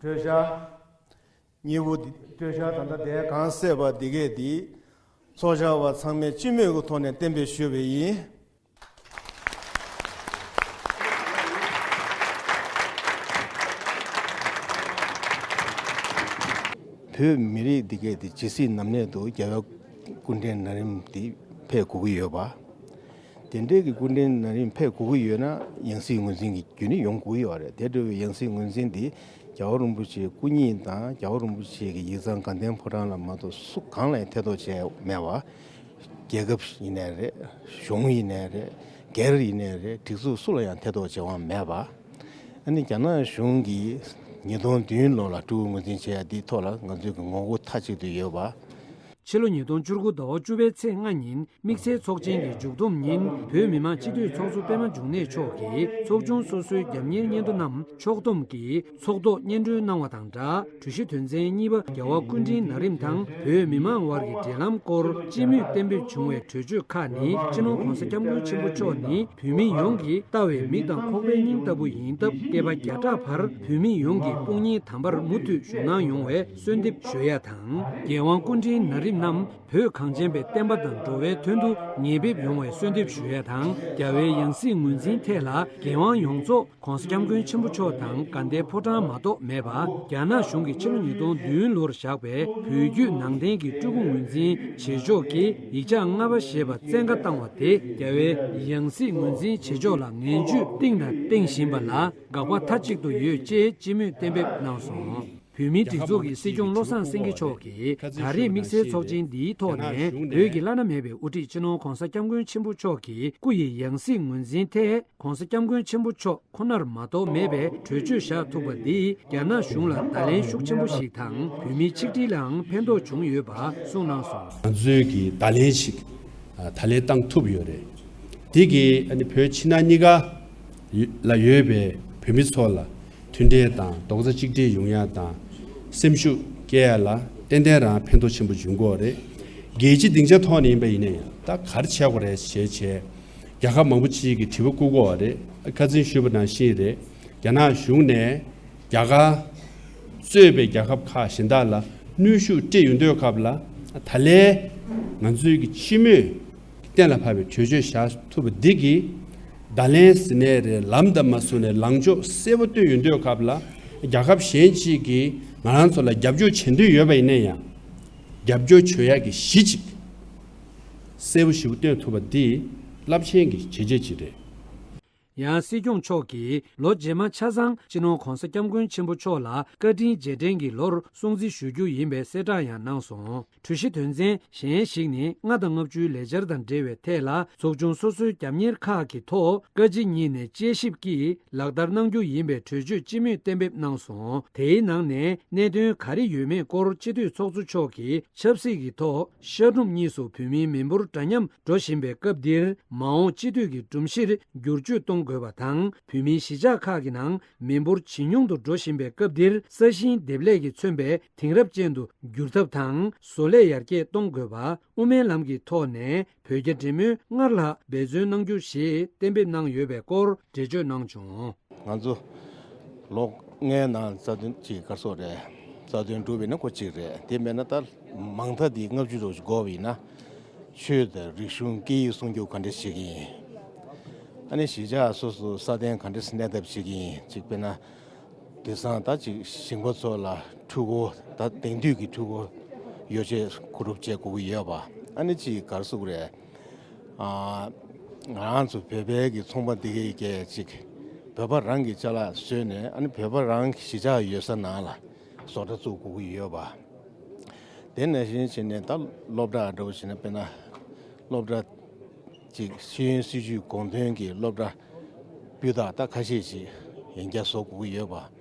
གྲོས་འཆར། གཉིས་པོ་འདི་གྲོས་འཆར་ད་ལྟ་དེ་གང་གསལ་བ་འདི་གས་འདི་ཚོགས་བཅར་བ་ཚང་མས་སྤྱི་མོས་ཀྱི་ཐོག་ནས་གཏན་འབེབས་ཞུས་པ་ཡིན། བོད་མི་རིགས་འདི་གས་འདི་ཇི་སྲིད་ནམ་གནས་དུ་རྒྱལ་བའི་སྐུ་ཕྲེང་ན་རིམ་འདི་ཕེབས་དགོས་ཀྱི་ཡོད་པ། དེ་འདྲའི་གི་སྐུ་ཕྲེང་ན་རིམ་ཕེབས་དགོས་ཀྱི་ཡོད་ན་ཡང་སྲིད་ངོས་འཛིན་གྱི་རྒྱུན་ནི་ཡོང་དགོས་ཀྱི་ཡོད་རེད། དེ་འདྲ་བའི་ཡང་སྲིད་ངོས་འཛིན་འདི་རྒྱལ་བ་རིན་པོ་ཆེའི་སྐུ་ཉིད་དང་རྒྱལ་བ་རིན་པོ་ཆེ་གི་ཡིག་ཚང་དགའ་ལྡན་ཕོ་བྲང་ལ་མ་གཏོགས་སུ་གང་ལ་ཡང་ཐེ་གཏོགས་བྱས་མེད་པ། རྒྱལ་ཁབ་ཡིན་ནའི་རེད། གཞུང་ཡིན་ནའི་རེད། སྒེར་ཡིན་ནའི་རེད། སྒྲིག་འཛུགས་སུ་ལ་ཡང་ཐེ་གཏོགས་བྱེད་དབང་མེད་པ། ཨ་ནི་རྒྱ་ནག་གཞུང་གིས་ཉིས་སྟོང་བདུན་ལོ་ལ་སྤྲུལ་སྐུ་ངོས་འཛིན་བྱས་ཡ་འདིའི་ཐོག་ལ་ང་ཚོས་ཀྱི་ངོ་རྒོལ་མཐའ་གཅིག་ཏུ་ཡོད་པ། ཕྱི་ལོ་ཉིས་སྟོང་བཅུ་དགུ་ཟླ་བ་བཅུ་པའི་ཚེས་ལྔ་ཉིན། དམིགས་བསལ་ཚོགས་ཆེན་གྱི་མཇུག་བསྡོམས་ཉིན། བོད་མི་མང་སྤྱི་འཐུས་ཚོགས་གཙོ་པད་མ་འབྱུང་གནས་མཆོག་གིས་ཚོགས་ཆུང་སོ་སོའི་རྒྱབ་གཉེར་སྙན་ཐོ་རྣམས་ཕྱོགས་བསྡོམས་ཀྱིས་ཚོགས་ཐོག་སྙན་སྒྲོན་གནང་བ་དང་སྦྲགས། གྲོས་གཞི་དོན་ཚན་གཉིས་པ། རྒྱལ་བ་སྐུ་ཕྲེང་ན་རིམ་དང་བོད་མི་མང་དབར་གྱི་འབྲེལ་ལམ་སྐོར་སྤྱི་མོས་གཏན་འབེབས་བྱུང་བའི་གྲོས་ཆོད་ཁག་ནི། སྤྱི་ནོར་༧གོང་ས་༧སྐྱབས་མགོན་ཆེན་པོ་མཆོག་ནི་བོད་མི་ཡོངས་ཀྱིས་ལྟ་བའི་མིག་དང་ཁོག་པའི་སྙིང་ལྟ་བུ་ཡིན་སྟབས། བསྐལ་པ་བརྒྱ་ཕྲག་བར་བོད་མི་ཡོངས་ཀྱི་དཔུང་གཉེན་དམ་པར་མུ་མཐུད་བཞུགས་གནང་ཡོང་བའི་གསོལ་འདེབས་ཞུ་ཡ་དང་། རྒྱལ་དབང་སྐུ་ཕྲེང་ན་རིམ་རྣམས་བོད་གངས་ཅན་པའི་བསྟན་པ་དང་འགྲོ་བའི་དོན་དུ་ཉེ་འབེབས་ཡོང་བའི་གསོལ་འདེབས་ཞུ་ཡ་དང་། རྒྱལ་བའི་ཡང་སྲིད་ངོས་འཛིན་ཐད་ལ་རྒྱལ་དབང་ཡོངས་རྫོགས་༧གོང་ས་༧སྐྱབས་མགོན་ཆེན་པོ་མཆོག་དང་དགའ་ལྡན་ཕོ་བྲང་མ་གཏོགས་མེད་པ། རྒྱ་ནག་གཞུང་གིས་ཕྱི་ལོ་ཉིས་སྟོང་བདུན་ལོར་བཞག་པའི་བོད་བརྒྱུད་ནང་བསྟན་གྱི་སྤྲུལ་སྐུ་ངོས་འཛིན་བྱེད་ཕྱོགས་ཀྱི་ཡིག་ཆ་ལྔ་པ་ཞེས་པ་བཙན་བཀའ་བཏང་བ་དེ། རྒྱལ་བའི་ཡང་སྲིད་ངོས་འཛིན་བྱེད་ཕྱོགས་ལ་ངན་ཇུས་གཏིང་ནས་བཏིང་བཞིན་པ་ལ་དགག་པ་མཐའ་གཅིག་ཏུ་ཡོད་ཅེས་སྤྱི་མོས་གཏན་འབེབས་གནང་སོང་། བོད་མིའི་སྒྲིག་འཛུགས་ཀྱི་སྲིད་སྐྱོང་བློ་བཟང་སེང་གེ་མཆོག་གིས་ད་རེས་དམིགས་བསལ་ཚོགས་ཆེན་འདིའི་ཐོག་ནས་བོད་ཀྱི་བླ་ན་མེད་པའི་དབུ་ཁྲིད་སྤྱི་ནོར་༧གོང་ས་༧སྐྱབས་མགོན་ཆེན་པོ་མཆོག་གི་སྐུ་ཡི་ཡང་སྲིད་ངོས་འཛིན་ཐད། ༧གོང་ས་༧སྐྱབས་མགོན་ཆེན་པོ་མཆོག་ཁོ་ནར་མ་གཏོགས་མེད་པའི་གྲོས་ཆོད་བཞག་ཐུབ་པ་འདིས་རྒྱ་ནག་གཞུང་ལ་བརྡ་ལན་ཤུགས་ཆེན་པོ་ཞིག་དང་། བོད་མིའི་ཆིག་སྒྲིལ་ལའང་ཕན་ཐོགས་བྱུང་ཡོད་པ་གསུངས་གནང་སོང་། ང་ཚོས་ཀྱི་བརྡ་ལན་ཞིག་ད་ལན་བཏང་ཐུབ་ཡོད་རེད། དེ་གིས་ཨ་ནི་བོད་ཕྱི་ནང་གཉིས་ཀ་ལ་ཡོད་པའི་བོད་མི་ཚོ་ལ་མཐུན་འབྲེལ་དང་རྡོག་རྩ་གཅིག་སྒྲིལ་ཡོང་ཡ་དང་། སེམས་ཤུགས་སྐྱེ་ཡ་ལ་ཏན་ཏན་རང་ཕན་ཐོགས་ཆེན་པོ་འབྱུང་གི་ཡོད་རེད། རྒྱལ་སྤྱི་སྡིངས་ཆ་ཐོག་ནས་ཡིན་པ་ཡིན་ན་ཡང་ད་ག་རེ་བྱེད་དགོས་རེད་ཞེས་བྱས། རྒྱལ་ཁབ་མང་པོ་ཅིག་གིས་དྲི་བ་བསྐུར་གྱི་ཡོད་རེད། ཁ་སང་ཞུས་པ་ནང་བཞིན་རེད། རྒྱ་ནག་གཞུང་ནས་རྒྱ་གར་གཙོས་པའི་རྒྱལ་ཁབ་ཁག་གཞན་དག་ལ་གནོན་ཤུགས་སྤྲད་ཡོང་དུས་སྐབས་ལ། ད་ལན་ང་ཚོའི་གི་སྤྱི་མོས་གཏན་ལ་ཕབ་པའི་གྲོས་ཆོད་བཞག་ཐུབ་པ་འདི་གིས། བརྡ་ལན་ཟེར་ནའི་རེད། ལམ་དང་མ་བཟོ་ནས་ལངས་ཕྱོགས་གསལ་པོ་སྟོན་ཡོང་དུས་སྐབས་ལ། རྒྱལ་ཁབ་གཞན་ཅིག་གིས་ང་རང་ཚོ་ལ་རྒྱབ་སྐྱོར་བྱེད་འདོད་ཡོད་པ་ཡིན་ན་ཡང་། རྒྱབ་སྐྱོར་བྱེད་ཡག་གི་གཞི་ཅིག་གསལ་པོ་ཞེ་པོ་སྟོན་ཐུབ་པ་འདི་རླབས་ཆེན་གྱི་བྱས་རྗེས་ཅིག་རེད། ཡང་སྲིད་སྐྱོང་མཆོག་གིས་ལོ་རྗེས་མ་ཆ་ཚང་སྤྱི་ནོར་༧གོང་ས་༧སྐྱབས་མགོན་ཆེན་པོ་མཆོག་ལ་བཀའ་དྲིན་རྗེས་དྲན་གྱི་ལོར་སྲུང་བརྩི་ཞུ་རྒྱུ་ཡིན་པའི་གསལ་བསྒྲགས་ཡང་གནང་སོང་། གྲོས་གཞི་དོན་ཚན་གཞན་ཞིག་ནི། ལྔ་དང་ལྔ་བཅུའི་ལས་འཆར་དང་འབྲེལ་བའི་ཐད་ལ་ཚོགས་ཆུང་སོ་སོའི་རྒྱབ་གཉེར་ཁག་གི་ཐོག་བཀའ་སྤྱི་གཉིས་ནས་དཔྱད་ཞིབ་ཀྱིས་ལག་བསྟར་གནང་རྒྱུ་ཡིན་པའི་གྲོས་ཆོད་སྤྱི་མོས་གཏན་འབེབས་གནང་སོང་། དེའི་ནང་ནས་གནད་དོན་ག་རེ་ཡོད་མེད་སྐོར་སྤྱི་འཐུས་ཚོགས་གཙོ་མཆོག་གིས་ཆབ་སྲིད་ཀྱི་ཐོག་ཤར་ནུབ་གཉིས་སུ་བོད་མིའི་མི་འབོར་འདྲ་མཉམ་འགྲོ་བཞིན་པའི་སྐབས་འདིར། མ་འོངས་སྤྱི་འཐུས་ཀྱི་སྒྲོམ་གཞིར་བསྒྱུར་བཅོས་གཏོང་དགོས་པ་དང་། བོད་མིའི་གཞིས་ཆགས་ཁག་གི་ནང་མི་འབོར་ཇེ་ཉུང་དུ་འགྲོ་བཞིན་པའི་སྐབས་འདིར། ས་ཞིང་འདེབས་ལས་ཀྱིས་མཚོན་པའི་དེང་རབས་ཅན་དུ་བསྒྱུར་ཐབས་དང་། བཟོ་ལས་ཡར་རྒྱས་གཏོང་དགོས་པ། དབུ་མའི་ལམ་གྱི་ཐོག་ནས་བོད་རྒྱ་འབྲེལ་མོལ་སྔར་ལྷག་འབད་བརྩོན་གནང་རྒྱུ་ཞེས་གཏན་འབེབས་གནང་ཡོད་པའི་སྐོར་འགྲེལ་བརྗོད་གནང་བྱུང་། ང་ཚོ་ལོ་ལྔའི་ནང་རྩ་དོན་གཅིག་ག་རེ་ཟེར་དགོས་རེད། རྩ་དོན་སྒྲུབ་པ་ཡིན་ན་ཁོ་གཅིག་རེད། དེ་མེད་ན་ད་མང་མཐའ་འདི་ལྔ་བཅུ་ཙམ་ཞིག་འགོར་བ་ཡིན་ན། ཆོས་དང་རིག་གཞུང་སྐད་ཡིག་སྲུང་སྐྱོབ་ག་འདྲ་བྱེད་ཀྱི་ཡིན། ཨ་ནི་གཞིས་ཆགས་སོ་སོ་སྲ་བརྟན་ག་འདྲ་གནས་ཐབས་བྱེད་ཀྱི་ཡིན། གཅིག་དཔེར་ན། དེང་སང་ད་ཅིག་ཞིང་པ་ཚོ་ལ་འཕྲུལ་འཁོར། ད་དེང་དུས་ཀྱི་འཕྲུལ་འཁོར་ཡོ་བྱད་བསྐུར་རོགས་བྱེད་དགོས་ཀྱི་ཡོད་པ། ཨ་ནི་ཅིག་ག་རེ་ཟེར་དགོས་རེད། ཨ། ང་རང་ཚོ་བོད་པའི་གི་ཚོང་པ་འདི་གའི་སྐད་ཅིག་བོད་པ་རང་གི་ཅ་ལག་བཟོས་ནས། ཨ་ནི་བོད་པ་རང་གི་གཞིས་ཆགས་ཡོད་ས་ནང་ལ་བཟོ་གྲྭ་བཙུགས་དགོས་ཀྱི་ཡོད་པ། དེ་ནང་བཞིན་བྱས་ནས་ད་སློབ་གྲྭ་འདྲ་བོ་བྱས་ན། དཔེར་ན་སློབ་གྲྭ་ཅིག་ཤེས་ཡོན་སྲིད་བྱུས་དགོངས་དོན་གྱི་སློབ་གྲྭ་སྤུས་དག་ད་ཁ་ཤས་ཤིག་ཡན་རྒྱ་བཟོ་དགོས་ཀྱི་ཡོད་པ།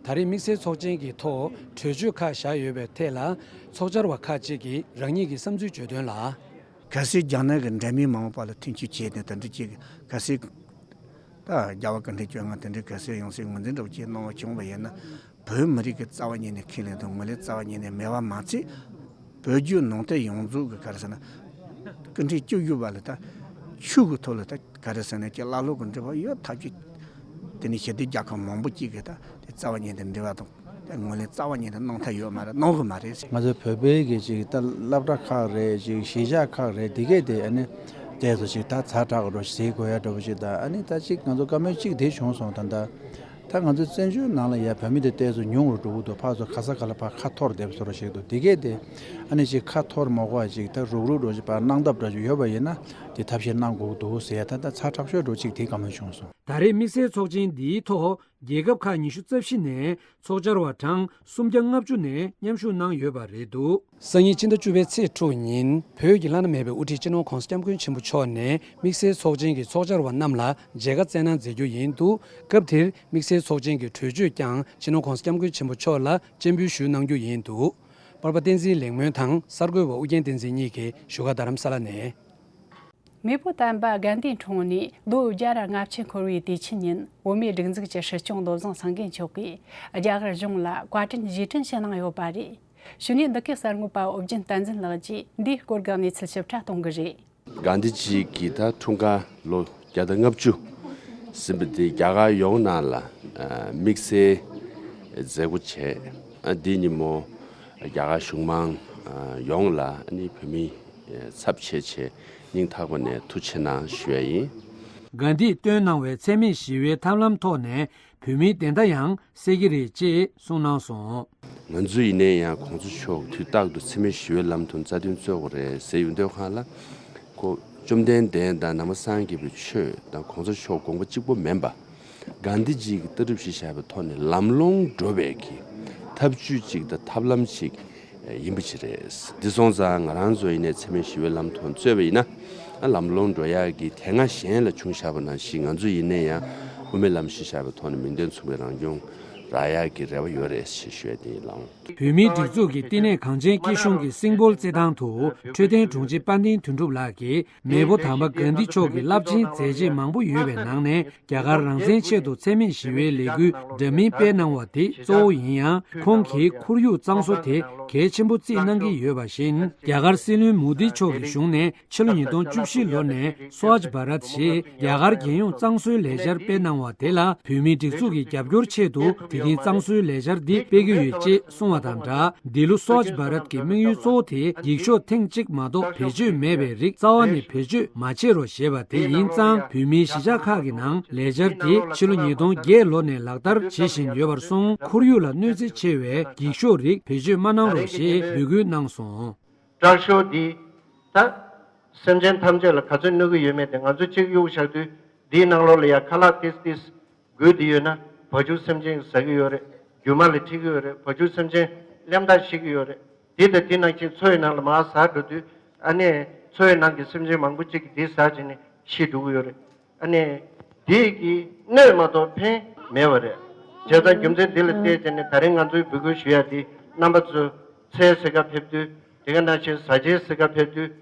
ད་རེས་དམིགས་བསལ་ཚོགས་ཆེན་གྱི་ཐོག་གྲོས་ཆོད་ཁག་བཞག་ཡོད་པའི་ཐད་ལ། ཚོགས་བཅར་བ་ཁག་ཅིག་གིས་རང་ཉིད་ཀྱི་བསམ་ཚུལ་བརྗོད་དོན་ལ། གལ་སྲིད་རྒྱ་ནག་གི་འདྲ་མིན་མང་པོ་བར་ལ་མཐུན་གཅོད་བྱས་ནས། དེ་འདྲ་ཅིག་གལ་སྲིད་ད་རྒྱལ་བ་སྐུ་ཕྲེང་བཅོ་ལྔ་དེ་འདྲའི་གལ་སྲིད་ཡང་སྲིད་ངོས་འཛིན་འདྲ་བོ་ཅིག་གནང་བ་བྱུང་བ་ཡིན་ན། བོད་མི་རིགས་ཀྱི་རྩ་བ་ཉིད་ནས་ཁས་ལེན་དང་ངོས་ལེན་རྩ་བ་ཉིད་ནས་མེད་པ་མ་ཚད། བོད་བརྒྱུད་ནང་བསྟན་ཡོངས་རྫོགས་ཀྱི་ག་རེ་ཟེར་ན། སྐུ་ཕྲེང་བཅུ་བཞི་པ་ལ་ད་ཆོས་ཀྱི་ཐོག་ལ་ད་ག་རེ་ཟེར་ན། ཅིག་བླ་སློབ་ཀྱི་འབྲེལ་བ་ཡོད་ཐབས་ཅིག་དེ་ནི་ཞི་བདེ་རྒྱལ་ཁབ་མང་པོ་ཅིག་གིས་ད་དེ་རྩ་བ་ཉིད་དུ་འབྲེལ་བ་དང་ངོས་ལེན་རྩ་བ་ཉིད་དུ་གནང་ཐབས་ཡོད་མ་རེད། གནང་གི་མ་རེད། ང་ཚོ་བོད་པའི་གི་ཅིག་ད་སློབ་གྲྭ་ཁག་རེད། ཅིག་གཞིས་ཆགས་ཁག་རེད། དེ་གས་དེ་ཨ་ནི་ཏོག་ཙམ་ཅིག་ད་ཛ་དྲག་འགྲོ་ཟེར་དགོས་ཡ་འདྲ་བོ་ཞིག་ད། ཨ་ནི་ད་ཅིག་ང་ཚོ་བཀའ་མོལ་གཅིག་དེ་བྱུང་སོང་། ད་ད་ད་ང་ཚོའི་བཙན་བྱོལ་ནང་ལ་ཡ་བོད་མི་དེ་ཏོག་ཙམ་ཉུང་རུ་འགྲོ་གི་འདུག་ཕར་ཚུར་ག་ས་ག་ལ་ཕར་ཁ་འཐོར་བསྡད་པ་བཟོ་འདྲ་ཞིག་འདུག་དེ་གས་དེ་ཨ་ནི་ཅིག་ཁ་འཐོར་མ་དགོས་པ་ཅིག་ད་རུག་རུག་འགྲོ་ཅིག་ཕར་གནང་ཐབས་འདྲ་ཅིག་ཡོད་པ་ཡིན་ན། དེ་ཐབས་ཤེས་གནང་དགོས་ཀྱི་འདུག་ཟེར་ཡ། ད་ད་ཚ་དྲག་ཤོས་འགྲོ་ཅིག་དེ་བཀའ་མོལ་བྱུང་སོང་། ད་རེས་དམིགས་བསལ་ཚོགས་ཆེན་འདིའི་ཐོག་རྒྱལ་ཁབ་ཁག་ཉི་ཤུ་རྩ་བཞི་ནས་ཚོགས་བཅར་བ་གྲངས་སུམ་བརྒྱ་ལྔ་བཅུ་ནས་མཉམ་ཞུགས་གནང་ཡོད་པ་རེད་འདུག་སང་ཉིན་ཕྱི་ཟླ་བཅུ་པའི་ཚེས་དྲུག་ཉིན་བོད་ཀྱི་བླ་ན་མེད་པའི་དབུ་ཁྲིད་སྤྱི་ནོར་༧གོང་ས་༧སྐྱབས་མགོན་ཆེན་པོ་མཆོག་ནས་དམིགས་བསལ་ཚོགས་ཆེན་གྱི་ཚོགས་བཅར་བ་རྣམས་ལ་མཇལ་ཁ་བསྩལ་གནང་མཛད་རྒྱུ་ཡིན་འདུག་སྐབས་དེར་དམིགས་བསལ་ཚོགས་ཆེན་གྱི་གྲོས་ཆོད་ཀྱང་སྤྱི་ནོར་༧གོང་ས་༧སྐྱབས་མགོན་ཆེན་པོ་མཆོག་ལ་སྤྱན་འབུལ་ཞུ་གནང་རྒྱུ་ཡིན་འདུག་པར་པ་བསྟན་འཛིན་ལེགས་སྨོན་དང་གསར་འགོད་པ་ཨུ་རྒྱན་བསྟན་འཛིན་གཉིས་ཀྱིས་བཞུགས་སྒར་རྡ་རམ་ས་ལ་ནས། མེས་པོ་དམ་པ་གན་དྷིའི་འཁྲུངས་ནས་ལོ་བརྒྱ་དང་ལྔ་བཅུ་འཁོར་བའི་དུས་ཆེན་ཉིན། བོད་མིའི་སྒྲིག་འཛུགས་ཀྱི་སྲིད་སྐྱོང་བློ་བཟང་སེང་གེ་མཆོག་གིས་རྒྱ་གར་གཞུང་ལ་བཀའ་དྲིན་རྗེས་དྲན་ཞུ་གནང་ཡོད་པ་རེད། གཞུག་ནས་འདི་གའི་གསར་འགོད་པ་ཨོ་རྒྱན་བསྟན་འཛིན་ལགས་ཀྱིས་འདིའི་སྐོར་གྱི་གནས་ཚུལ་ཞིབ་ཕྲ་གཏོང་གི་རེད། གྷན་དྷི་ཇི་གི་ད་འཁྲུངས་སྐར་ལོ་བརྒྱ་དང་ལྔ་བཅུ་ཟིན་པ་འདི་རྒྱ་གར་ཡོངས་ནང་ལ་དམིགས་བསལ་མཛད་སྒོ་བྱས། འདི་ཉིན་མོ་རྒྱ་གར་གཞུང་མང་ཡོངས་ལ་ནི་བོད་མིའི་ཚབ་བྱས་བྱས་སྙིང་ཐག་པ་ནས་ཐུགས་རྗེ་གནང་ཞུ་ཡ་ཡིན། གྷན་དྷིས་བཏོན་གནང་བའི་འཚེ་མེད་ཞི་བའི་ཐབས་ལམ་ཐོག་ནས་བོད་མིའི་བདེན་མཐའ་ཡང་གསལ་གྱི་རེད་ཅེས་གསུངས་གནང་སོང་། ང་ཚོ་ཡིན་ནའི་ཡང་གོང་ས་མཆོག་དུས་རྟག་ཏུ་འཚེ་མེད་ཞི་བའི་ལམ་དུ་རྩ་དོན་རྩོད་དགོས་རེད་ཟེར་ཡོང་དུས་སྒང་ལ། ཁོ་བཅོམ་ལྡན་འདས་དང་ནང་པ་སངས་རྒྱས་པའི་ཆོས་དང་གོང་ས་མཆོག་དགོངས་པ་གཅིག་པོ་མིན་པ། གྷན་དྷི་ཇི་གི་ལྟ་གྲུབ་གཞི་བཞག་པའི་ཐོག་ནས་ལམ་ལྷོང་འགྲོ་བའི་གི་ཐབས་ཇུས་གཅིག་དང་ཐབས་ལམ་གཅིག་ཡིན་པ་ཅིག་རེད། འདི་སོང་ཙང་ང་རང་ཚོ་ཡིན་ནའི་འཚེ་མེད་ཞི་བའི་ལམ་ཐོག་རྩོད་པ་ཡིན་ན། ལམ་ལྷོང་འགྲོ་ཡག་གི་དེ་སྔ་གཞན་ལ་བྱུང་བཞག་པ་ནང་བཞིན་ང་ཚོ་ཡིན་ནའི་ཡང་དབུ་མའི་ལམ་གཞི་བཞག་པའི་ཐོག་ནས་མིང་དོན་མཚུངས་པའི་རང་སྐྱོང་རག་ཡག་གི་རེ་བ་ཡོད་རེད་ཞེས་ཞུ་ཡ་དེ་ཡིན་ལགས། བོད་མིའི་སྒྲིག་འཛུགས་ཀྱི་བསྟི་གནས་གངས་ཅན་སྐྱིད་གཤོངས་ཀྱི་སིམ་པོལ་རྩེད་ཐང་དུ་འཕྲོད་བསྟེན་དྲུང་ཆེ་དཔལ་ལྡན་དོན་གྲུབ་ལགས་ཀྱིས་མེས་པོ་དམ་པ་གྷན་དྷི་མཆོག་གི་རླབས་ཆེན་མཛད་རྗེས་མང་པོ་ཡོད་པའི་ནང་ནས། རྒྱ་གར་རང་བཙན་ཆེད་དུ་འཚེ་མེད་ཞི་བའི་ལས་འགུལ་འདྲ་མིན་སྤེལ་གནང་བ་དེ་གཙོ་བོ་ཡིན་ཡང་། ཁོང་གིས་ཁོར་ཡུག་གཙང་བཟོ་དེ་གལ་ཆེན་པོ་བརྩིས་གནང་གི་ཡོད་པ་བཞིན། རྒྱ་གར་སྲིད་བློན་མོ་དི་མཆོག་གི་གཞུང་ནས་ཕྱི་ལོ་ཉིས་སྟོང་བཅུ་བཞི་ལོ་ནས་སྭ་ཆ་བྷ་རཏ་ཞེས་རྒྱ་གར་རྒྱལ་ཡོངས་གཙང་བཟོའི་ལས་འཆར་སྤེལ་གནང་བ་དེ་ལ་བོད་མིའི་སྒྲིག་འཛུགས་ཀྱི་རྒྱབ་སྐྱོར་ཆེད་དུ་དེ་རིང་གཙང་བཟོའི་ལས་འཆར་འདི་སྤེལ་གྱི་ཡོད་ཅེས་གསུངས་བ་དང་སྦྲགས། འདི་ལོ་སྭ་ཆ་བྷ་རཏ་གི་དམིགས་ཡུལ་གཙོ་བོ་དེ་འགྱིག་ཤོག་ཐེངས་གཅིག་མ་གཏོགས་བེད་སྤྱོད་མེད་པའི་རིགས་རྩ་བ་ནས་བེད་སྤྱོད་མ་བྱེད་རོགས་ཞེས་པ་དེ་ཡིན་ཙང་། བོད་མིའི་གཞིས་ཆགས་ཁག་གི་ནང་ལས་འཆར་དེ་ཕྱི་ལོ་ཉིས་སྟོང་བརྒྱད་ལོ་ནས་ལག་བསྟར་བྱེད་བཞིན་ཡོད་པར་སོང་། ཁོར་ཡུག་ལ་གནོད་འཚེ་ཆེ་བའི་འགྱིག་ཤོག་རིགས་བེད་སྤྱོད་མ་གནང་རོགས་ཞེས་འབོད་སྐུལ་གནང་སོང་། དྲག་ཤོས་འདིས་ད་སེམས་ཅན་ཐམས་ཅད་ལ་ག་ཚོད་གནོད་ཀྱི་ཡོད་མེད་དེ་ང་ཚོས་གཅིག་གཡུག་བཞག་དུས། འདིའི་ནང་ལོགས་ལ་ཡ་ཁ་ལག་ཏིས་ཏིས་དགོས་དེ་ཡོད་ན་བ་ཕྱུགས་སེམས་ཅན་ཟ་གི་ཡོད་རེད། རྒྱུ་མ་ལ་ཁྲིད་ཀྱི་ཡོད་རེད། བ་ཕྱུགས་སེམས་ཅན་གླེན་རྟགས་བྱེད་ཀྱི་ཡོད་རེད། དེ་དང་དེ་ནང་བཞིན་མཚོ་ཡི་ནང་ལ་མར་ཟག་འགྲོ་དུས། ཨ་ནི་མཚོ་ཡི་ནང་གི་སེམས་ཅན་མང་པོ་ཅིག་གིས་དེ་ཟ་བྱས་ནས་ཤི་འགྲོ་གི་ཡོད་རེད། ཨ་ནི་དེ་གིས་གནོད་མ་གཏོགས་ཕན་མེད་པ་རེད། བྱས་ཙང་རྒྱུ་མཚན་འདི་ལ་བལྟས་བྱས་ནས་ད་རིང་ང་ཚོས་འབོད་སྐུལ་ཞུ་ཡ་དེ། རྣམ་པ་ཚོས་ཚལ་ཟ་ག་ཕེབས་དུས། དེ་ག་ནང་བཞིན་བཟའ་ཆས་ཟ་ག་ཕེབས་དུས།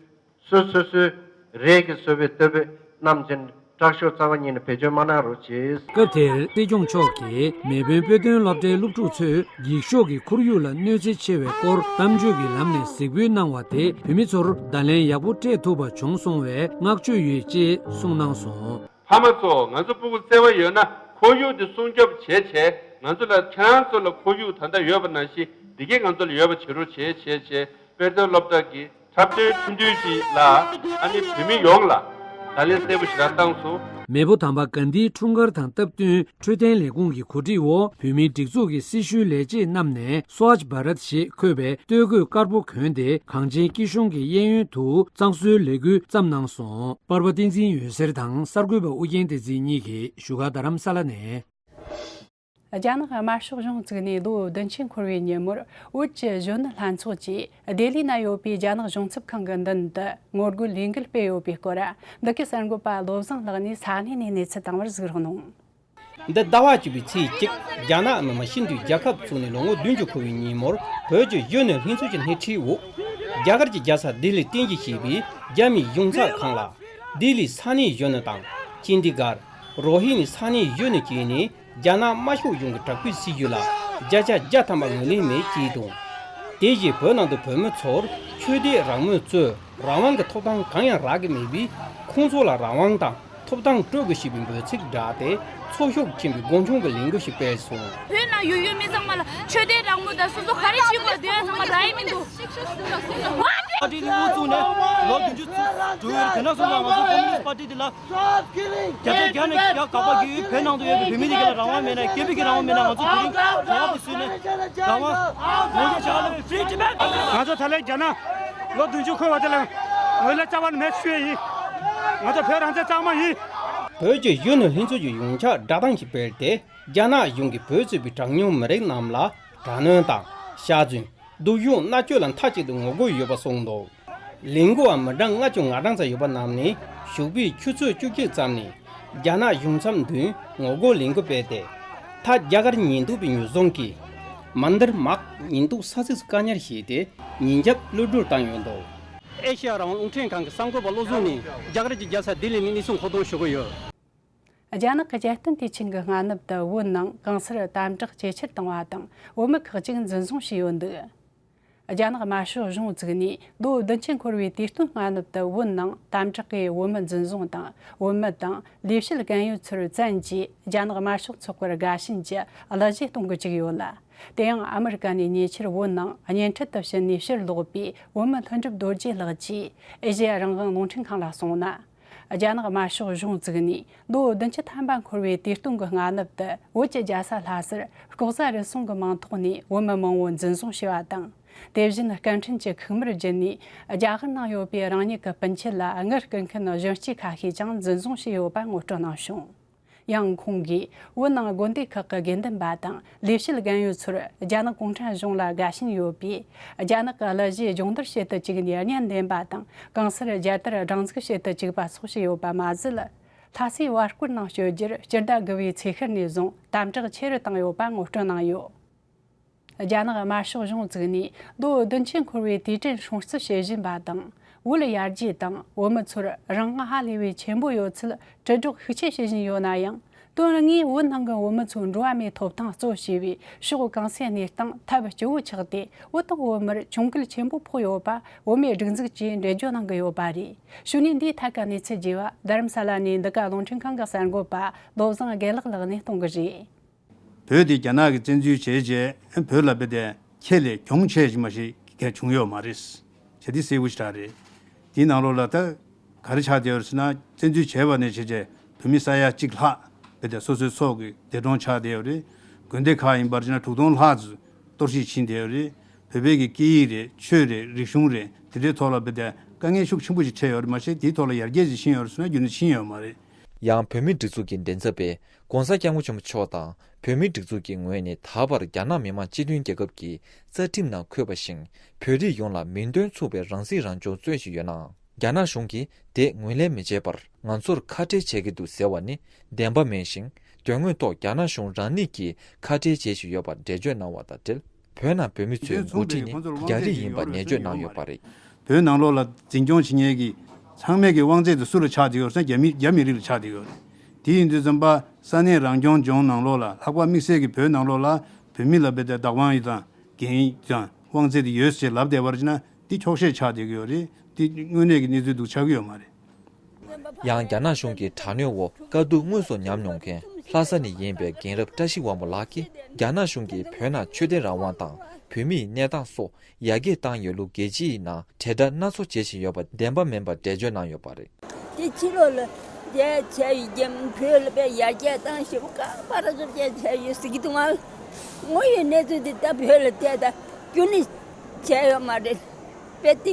སོ་སོ་སོའི་རས་ཀྱིས་བཟོས་པའི་ལྟོ་ཕད་བསྣམས་ཅན་དྲག་ཤོས་རྩ་བ་ཉིད་ནས་བེད་སྤྱོད་མ་གནང་རོགས་གྱིས། སྐབས་དེར་སྲིད་སྐྱོང་མཆོག་གིས་མེས་དབོན་དཔེ་སྟོན་སློབ་གྲྭའི་སློབ་ཕྲུག་ཚོས་འགྱིག་ཤོག་གིས་ཁོར་ཡུག་ལ་གནོད་འཚེ་ཆེ་བའི་སྐོར་གཏམ་བརྗོད་ཀྱི་ལམ་ནས་གཟིགས་འབུལ་གནང་བ་དེ་བོད་མི་ཚོར་བརྡ་ལན་ཡག་པོ་སྤྲད་ཐུབ་པ་བྱུང་སོང་བས་བསྔགས་བརྗོད་ཡོད་ཅེས་གསུངས་གནང་སོང་། ཕ་མ་ཚོ། ང་ཚོ་ཕྲུ་གུ་བརྩེ་བ་ཡོད་ན་ཁོར་ཡུག་འདི་སྲུང་སྐྱོབ་བྱེད་བྱས། ང་ཚོ་ལ་ཁྱེད་རང་ཚོ་ལ་ཁོར་ཡུག་ད་ལྟ་ཡོད་པ་ནང་བཞིན་འདི་གས་ང་ཚོ་ལ་ཡོད་པ་བྱེད་རོགས་བྱེད་བྱས་བྱས། དཔེ་སྟོན་སློབ་གྲྭ་གི་འཁྲབ་སྟོན་ཐུང་ཐུང་ཞིག་ལ་ཨ་ནི་བོད་མི་ཡོངས་ལ་བརྡ་ལན་གསལ་པོ་ཞིག་རང་བཏང་སོང་། མེས་པོ་དམ་པ་གན་དྷིའི་འཁྲུངས་སྐར་དང་སྟབས་བསྟུན་འཕྲོད་བསྟེན་ལས་ཁུངས་ཀྱི་གོ་སྒྲིག་འོག་བོད་མིའི་སྒྲིག་འཛུགས་ཀྱི་སྲི་ཞུའི་ལས་བྱེད་རྣམས་ནས་སྭ་ཆ་བྷ་རཏ་ཞེས་འཁོད་པའི་སྟོད་གོས་དཀར་པོ་གོན་ཏེ་གངས་ཅན་སྐྱིད་གཤོངས་ཀྱི་གཡས་གཡོན་དུ་གཙང་བཟོའི་ལས་འགུལ་བརྩམས་གནང་སོང་། པར་པ་བསྟན་འཛིན་འོད་ཟེར་དང་གསར་འགོད་པ་ཨུ་རྒྱན་བསྟན་འཛིན་གཉིས་ཀྱིས་བཞུགས་སྒར་རྡ་རམ་ས་ལ་ནས། རྒྱ་ནག་དམར་ཤོག་གཞུང་བཙུགས་ནས་ལོ་བདུན་ཅུ་འཁོར་བའི་ཉིན་མོར། བོད་ཀྱི་གཞོན་ནུ་ལྷན་ཚོགས་ཀྱིས་ལྡི་ལི་ན་ཡོད་པའི་རྒྱ་ནག་གཞུང་ཚབ་ཁང་གི་མདུན་དུ་ངོ་རྒོལ་ལས་འགུལ་སྤེལ་ཡོད་པའི་སྐོར། འདི་གའི་གསར་འགོད་པ་བློ་བཟང་ལགས་ནས་ས་གནས་ནས་གནས་ཚུལ་བཏང་བར་གཟིགས་རོགས་གནང་། འདི་ཟླ་བ་བཅུ་པའི་ཚེས་གཅིག་རྒྱ་ནག་མི་དམངས་སྤྱི་འཐུས་རྒྱལ་ཁབ་བཙུགས་ནས་ལོ་ངོ་བདུན་ཅུ་འཁོར་བའི་ཉིན་མོར། བོད་ཀྱི་གཞོན་ནུ་ལྷན་ཚོགས་ཀྱི་སྣེ་ཁྲིད་འོག་རྒྱ་གར་གྱི་རྒྱལ་ས་ལྡི་ལིར་རྟེན་གཞི་བྱས་པའི་རྒྱ་མིའི་གཞུང་ཚབ་ཁང་ལ་ལྡི་ལིའི་ས་གནས་གཞོན་ནུ་དང་ཅན་ཌི་གྷར། རོ་ཧི་ནི་ས་གནས་གཞོན་ནུ་བཅས་ནས་རྒྱ་ནག་དམར་ཤོག་གཞུང་གི་དྲག་པོའི་སྲིད་བྱུས་ལ་བརྒྱ་ཆ་བརྒྱ་ཐམ་པ་ངོས་ལེན་མེད་ཅེས་དང་། དེ་བཞིན་བོད་ནང་དུ་བོད་མི་ཚོར་ཆོས་དད་རང་མོས་གཙོས་རང་དབང་གི་ཐོབ་ཐང་གང་ཡང་རག་གི་མེད་པས། ཁོང་ཚོ་ལ་རང་དབང་དང་ཐོབ་ཐང་སྤྲོད་དགོས་ཞེས་པའི་འབོད་ཚིག་བསྒྲགས་ཏེ། ཚོགས་ཞུགས་ཆེན་པོའི་དགོངས་སྐྱོང་གི་ལས་འགུལ་ཞིག་སྤེལ་སོང་། བོད་ནང་ཡོད་ཡོད་མི་ཚང་མ་ལ་ཆོས་དད་རང་མོས་དང་སོ་སོ་ག་རེ་བྱེད་དགོས་དེ་ཚང་མ་རག་གི་མི་འདུག་པར་ཊི་དབུ་བཙུགས་ནས་ལོ་བདུན་ཅུ་འགྲོ་ཡོད་རེད། དེ་འདྲ་སོང་ཙང་ང་ཚོ་ཀོམ་མུ་ནིསྟ་པར་ཊི་འདི་ལ་བརྒྱ་ཆ་བརྒྱ་ནས་བརྒྱ་དགག་པ་བརྒྱབ་ཡོད། བོད་ནང་དུ་ཡོད་པའི་བོད་མི་དེ་ག་ལ་རང་དབང་མེད་ན། སྐད་འབོད་ཀྱི་རང་དབང་མེད་ན། ང་ཚོ་དེ་རིང་གྲོགས་པོ་བཟོས་ནས་རང་དབང་ངོ་རྒོལ་བྱ་ལ་Free Tibet། ང་ཚོ་ད་ལན་རྒྱ་ནག་ལོ་བདུན་ཅུ་འཁོར་བ་དེ་ལ་ངོས་ལེན་རྩ་བ་ནས་མེད་ཞུ་ཡས་ཡིན། ང་ཚོ་བོད་རང་བཙན་གཙང་མ་ཡིན། བོད་ཀྱི་གཞོན་ནུ་ལྷན་ཚོགས་ཀྱི་ཡོངས་ཁྱབ་བསྒྲགས་གཏམ་ཞིག་སྤེལ་ཏེ། རྒྱ་ནག་གཞུང་གིས་བོད་གཙོས་པའི་གྲངས་ཉུང་མི་རིགས་རྣམས་ལ་དྲག་གནོན་དང་། ཤ་ཚུན། སྡུག་སྦྱོང་མནར་གཅོད་ལ་མཐའ་གཅིག་ཏུ་ངོ་རྒོལ་ཡོད་པ་གསུངས་འདུག་ལས་འགུལ་བ་མི་གྲངས་ལྔ་བཅུ་ང་གྲངས་ཙམ་ཡོད་པ་རྣམས་ནས་ཞོགས་པའི་ཆུ་ཚོད་བཅུ་གཅིག་ཙམ་ནས་རྒྱ་ནག་གཞུང་ཚབ་མདུན་ངོ་རྒོལ་ལས་འགུལ་སྤེལ་ཏེ། མཐའ་རྒྱ་གར་ཉེན་རྟོག་པའི་ཉེན་སྲུང་གིས་ མན་དིར་མག་ཉིན་ཐོ་ས་ཚིགས་སུ་བཀག་ཉར་བྱས་ཏེ་ཉིན་རྒྱབ་གློད་བཀྲོལ་བཏང་ཡོད་འདུག། ཨེ་ཤེ་ཡ་རང་དབང་རླུང་འཕྲིན་ཁང་གི་གསར་འགོད་པ་བློ་བཟང་ནས་རྒྱ་གར་གྱི་རྒྱལ་ས་ལྡི་ལི་ནས་གནས་ཚུལ་མཁོ་གཏོང་ཞུ་གི་ཡོད། རྒྱ་ནག་གི་རྒྱལ་སྟོན་དུས་ཆེན་གྱི་སྔ་ནུབ་ཏུ་བོད་ནང་གང་སར་དམ་དྲག་ཇེ་ཆེར་བཏང་བ་དང་བོད་མི་ཁག་ཅིག་འཛིན་བཟུང་བྱས་ཡོད་འདུག། རྒྱ་ནག་དམར་ཤོག་གཞུང་བཙུགས་ནས་ལོ་བདུན་ཅུ་འཁོར་བའི་དུས་སྟོན་སྔ་ནུབ་ཏུ་བོད་ནང་དམ་དྲག་གིས་བོད་མི་འཛིན་བཟུང་དང་བོད་མི་དང་ལས་བྱེད་རྒན་ཡོལ་ཚོར་བཙན་གྱིས་རྒྱ་ནག་དམར་ཤོག་ཚོགས་པར་དགའ་ཞེན་གྱི་གླུ་གཞས་གཏོང་གི་བཅུག་ཡོད་ལ། དེ་ཡང་ཨ་མི་རི་ཀ་ནས་ཉེ་ཆར་བོད་ནང་གཉེན་འཕྲད་དུ་ཕྱིན་ནས་ཕྱིར་ལོག་པའི་བོད་མི་ལྷུན་གྲུབ་རྡོ་རྗེ་ལགས་ཀྱིས་ཨེ་ཤེ་ཡ་རང་དབང་རླུང་འཕྲིན་ཁང་ལ་གསུངས་ན། རྒྱ་ནག་དམར་ཤོག་གཞུང་བཙུགས་ནས་ལོ་བདུན་ཅུ་ཐམ་པ་འཁོར་བའི་དུས་སྟོན་གྱི་སྔ་ནུབ་ཏུ་བོད་ཀྱི་རྒྱལ་ས་ལྷ་སར་ལྐོག་ཟ་རུལ་སུངས་ཀྱི་མིང་ཐོག་ནས་བོད་མི་མང་བོ་འཛིན་བཟུང་བྱས་པ་དང་། དེ་བཞིན་སྐད་འཕྲིན་གྱི་ཁུག་མར་བརྒྱུད་ནས་རྒྱ་གར་ནང་ཡོད་པའི་རང་ཉིད་ཀྱི་སྤུན་མཆེད་ལ་དངུལ་སྐུལ་མཁན་གཞོན་སྐྱེས་ཁ་ཤས་ཀྱང་འཛིན་བཟུང་བྱས་ཡོད་པ་ངོ་སྤྲོད་གནང་བྱུང་། ཡང་ཁོང་གིས་བོད་ནང་དགོན་སྡེ་ཁག་གི་དགེ་འདུན་པ་དང་ལས་བྱེད་རྒན་ཡོལ་ཚོར་རྒྱ་ནག་གུང་ཁྲན་གཞུང་ལ་དགའ་ཞེན་ཡོད་པས། རྒྱ་ནག་གི་གླུ་གཞས་སྦྱོང་བརྡར་བྱེད་དུ་བཅུག་ནས་བརྙན་ལེན་པ་དང་གང་སར་རྒྱལ་དར་སྒྲེང་འཛུགས་བྱེད་དུ་བཅུག་པ་སོགས་བྱས་ཡོད་པ་མ་ཟད། ལྷ་སའི་བར་སྐོར་ནང་སྐྱོད་རྒྱུར་སྤྱི་ཟླ་དགུ་པའི་ཚེས་ཤར་ནས་བཟུང་དམ་དྲག་ཆེ་རུ་བཏང་ཡོད་པ་ངོ་སྤྲོད་གནང་ཡོད། རྒྱ་ནག་དམར་ཤོག་གཞུང་བཙུགས་ནས་ལོ་བདུན་ཅུ་འཁོར་བའི་དུས་དྲན་སྲུང་བརྩི་བྱེད་བཞིན་པ་དང་། བོད་ཡར་རྒྱས་དང་བོད་མི་ཚོར་རང་དབང་ཧ་ལས་པའི་ཆེན་པོ་ཡོད་ཚུལ་དྲིལ་སྒྲོག་ཤུགས་ཆེ་བྱེད་བཞིན་ཡོད་ན་ཡང་། དོན་དངོས་བོད་ནང་གི་བོད་མི་ཚོའི་འགྲོ་བ་མིའི་ཐོབ་ཐང་གཙོ་བྱས་པའི་ཕྱོགས་གང་སའི་གནས་སྟངས་ཐབས་སྐྱོ་བོ་ཆགས་ཏེ། བོད་དང་བོད་མིར་གྱོང་གུད་ཆེན་པོ་ཕོག་ཡོད་པ་བོད་མིའི་སྒྲིག་འཛུགས་ཀྱིས་འགྲེལ་བརྗོད་གནང་གི་ཡོད་པ་རེད། ཞུ་ནས་འདིའི་ཐད་ཀ་གནས་ཚུལ་རྒྱས་པ་རྡ་རམ་ས་ལ་ནས་འདི་ག་རླུང་འཕྲིན་ཁང་གི་གསར་འགོད་པ་བློ་བཟང་དགེ་ལེགས་ལགས་ནས་གཏོང་གི་རེད། བོད་དེ་རྒྱ་ནག་གིས་བཙན་འཛུལ་བྱས་རྗེས་བོད་ལ་དཔེ་དེ་ཁྱེད་ལས་གྱོང་ཆེ་ཞིག་མ་ཞིག་གས་བྱུང་ཡོད་མ་རེད། བྱས་དེ་གསལ་པོ་ཞིག་རང་རེད། དེའི་ནང་ལོགས་ལ་ད་ག་རེ་ཆགས་བསྡད་ཡོད་ཟེར་ན། བཙན་འཛུལ་བྱས་པ་ནས་བྱས་རྗེས་བོད་མི་ས་ཡ་གཅིག་ལྷག་དཔེ་དེ་སོ་སོའི་ཚོགས་ཀྱི་འདས་གྲོངས་ཆགས་བསྡད་ཡོད་རེད། དགོན་སྡེ་ཁག་ཡིན་པར་བྱས་ན་དྲུག་སྟོང་ལྷག་ཙམ་གཏོར་བཤིག་ཕྱིན་བསྡད་ཡོད་རེད། བོད་པའི་གི་སྐད་ཡིག་རེད། ཆོས་རེད། རིག་གཞུང་རེད། དེ་འདྲའི་ཐོག་ལ་དཔེ་དེ་དཀའ་ངལ་ཤུགས་ཆེན་པོ་ཞིག་འཕྲད་ཡོད་རེད། མ་གཞི་དེའི་ཐོག་ལ་ཡར་རྒྱས་ཅིག་ཕྱིན་ཡོད་རེད་ཟེར་ན་རྒྱུན་དུ་ཕྱིན་ཡོད་མ་རེད། ཡང་བོད་མིའི་སྒྲིག་འཛུགས་ཀྱི་མགྲིན་ཚབ་པས་༸གོང་ས་༸སྐྱབས་མགོན་ཆེན་པོ་མཆོག་དང་བོད་མིའི་སྒྲིག་འཛུགས་ཀྱི་ངོས་ནས་ད་བར་རྒྱ་ནག་མི་དམངས་སྤྱི་མཐུན་རྒྱལ་ཁབ་ཀྱི་རྩ་ཁྲིམས་ནང་འཁོད་པ་བཞིན་བོད་རིགས་ཡོངས་ལ་མིང་དོན་མཚུངས་པའི་རང་སྲིད་རང་སྐྱོང་རྩོད་བཞིན་ཡོད་ནའང་། རྒྱ་ནག་གཞུང་གིས་དེ་ངོས་ལེན་མི་བྱེད་པར་ང་ཚོར་ཁ་བྲལ་བྱེད་ཀྱི་འདུག་ཟེར་བ་ནི་བདེན་པ་མིན་ཞིང་། དོན་དངོས་ཐོག་རྒྱ་ནག་གཞུང་རང་ཉིད་ཀྱིས་ཁ་བྲལ་བྱེད་བཞིན་ཡོད་པར་འགྲེལ་བརྗོད་གནང་བ་དང་འབྲེལ། བོད་ནང་བོད་མི་ཚོའི་འགོ་ཁྲིད་ནི་རྒྱ་རིགས་ཡིན་པ་ནན་བརྗོད་གནང་ཡོད་པ་རེད། བོད་ནང་ལོགས་ལ་འཛིན་སྐྱོང་བྱེད་མཁན་གྱི་ཚང་མས་ཀྱི་དབང་ཚད་དེ་སུ་ལ་ཆགས་བསྡད་ཡོད་ཟེར་ན། རྒྱ་མི་རྒྱ་མི་རིགས་ལ་ཆགས་བསྡད་ཡོད་རེད། དེ་ཡིན་དུས་ཙམ་པ་ས་གནས་རང་སྐྱོང་ལྗོངས་ནང་ལོགས་ལ་ལྷག་པར་དམིགས་བསལ་གྱི་བོད་ནང་ལོགས་ལ་བོད་མི་ལ་དཔེ་དེ་བདག་དབང་ཡོད་དང་འགན་ཡོད་དང་དབང་ཚད་དེ་ཡོད་ཅེས་ལབ་བསྡད་པར་བྱས་ན་འདི་འཁྱོག་བཤད་ཆགས་བསྡད་ཀྱི་ཡོད་རེད། འདི་དངོས་གནས་ཀྱི་གནས་ཚུལ་འདུག་ཆགས་ཀྱི་ཡོད་མ་རེད། ཡང་རྒྱ་ནག་གཞུང་གི་དྲག་གནོན་འོག་དཀའ་སྡུག་དངོས་སུ་མྱངས་མྱོང་མཁན་ལྷ་ས་ནས་ཡིན་པའི་རྒན་རབས་བཀྲ་ཤིས་དབང་པོ་ལགས་ཀྱིས་རྒྱ་ནག་གཞུང་གིས་བོད་ནང་ཆོས་དད་རང་དབང་དང་བོད་མིའི་གནས་སྟངས་སོགས་ཡར་རྒྱས་བཏང་ཡོད་ལུགས་རྒྱལ་སྤྱིའི་ནང་དྲིལ་བསྒྲགས་སྣ་ཚོགས་བྱེད་བཞིན་ཡོད་པ་བདེན་པ་མིན་པར་འགྲེལ་བརྗོད་གནང་ཡོད་པ་རེད། དེ་ཕྱི་ལོགས་ལ་རྒྱ་ཆ་ཡི་རྒྱ་བོད་ལ་དཔེ་ཡར་རྒྱས་བཏང་ཞེ་པོ་ག་པར་ཚོར་རྒྱ་ཆ་ཡོད་ཟེར་གྱི་འདུག་ང་ལ་ངོ་ཡོད་གནས་ཚུལ་འདི་ད་བོད་ལ་བལྟས་ད་རྒྱུ་ནི་བྱས་ཡོད་མ་རེད། དཔེ་དེ་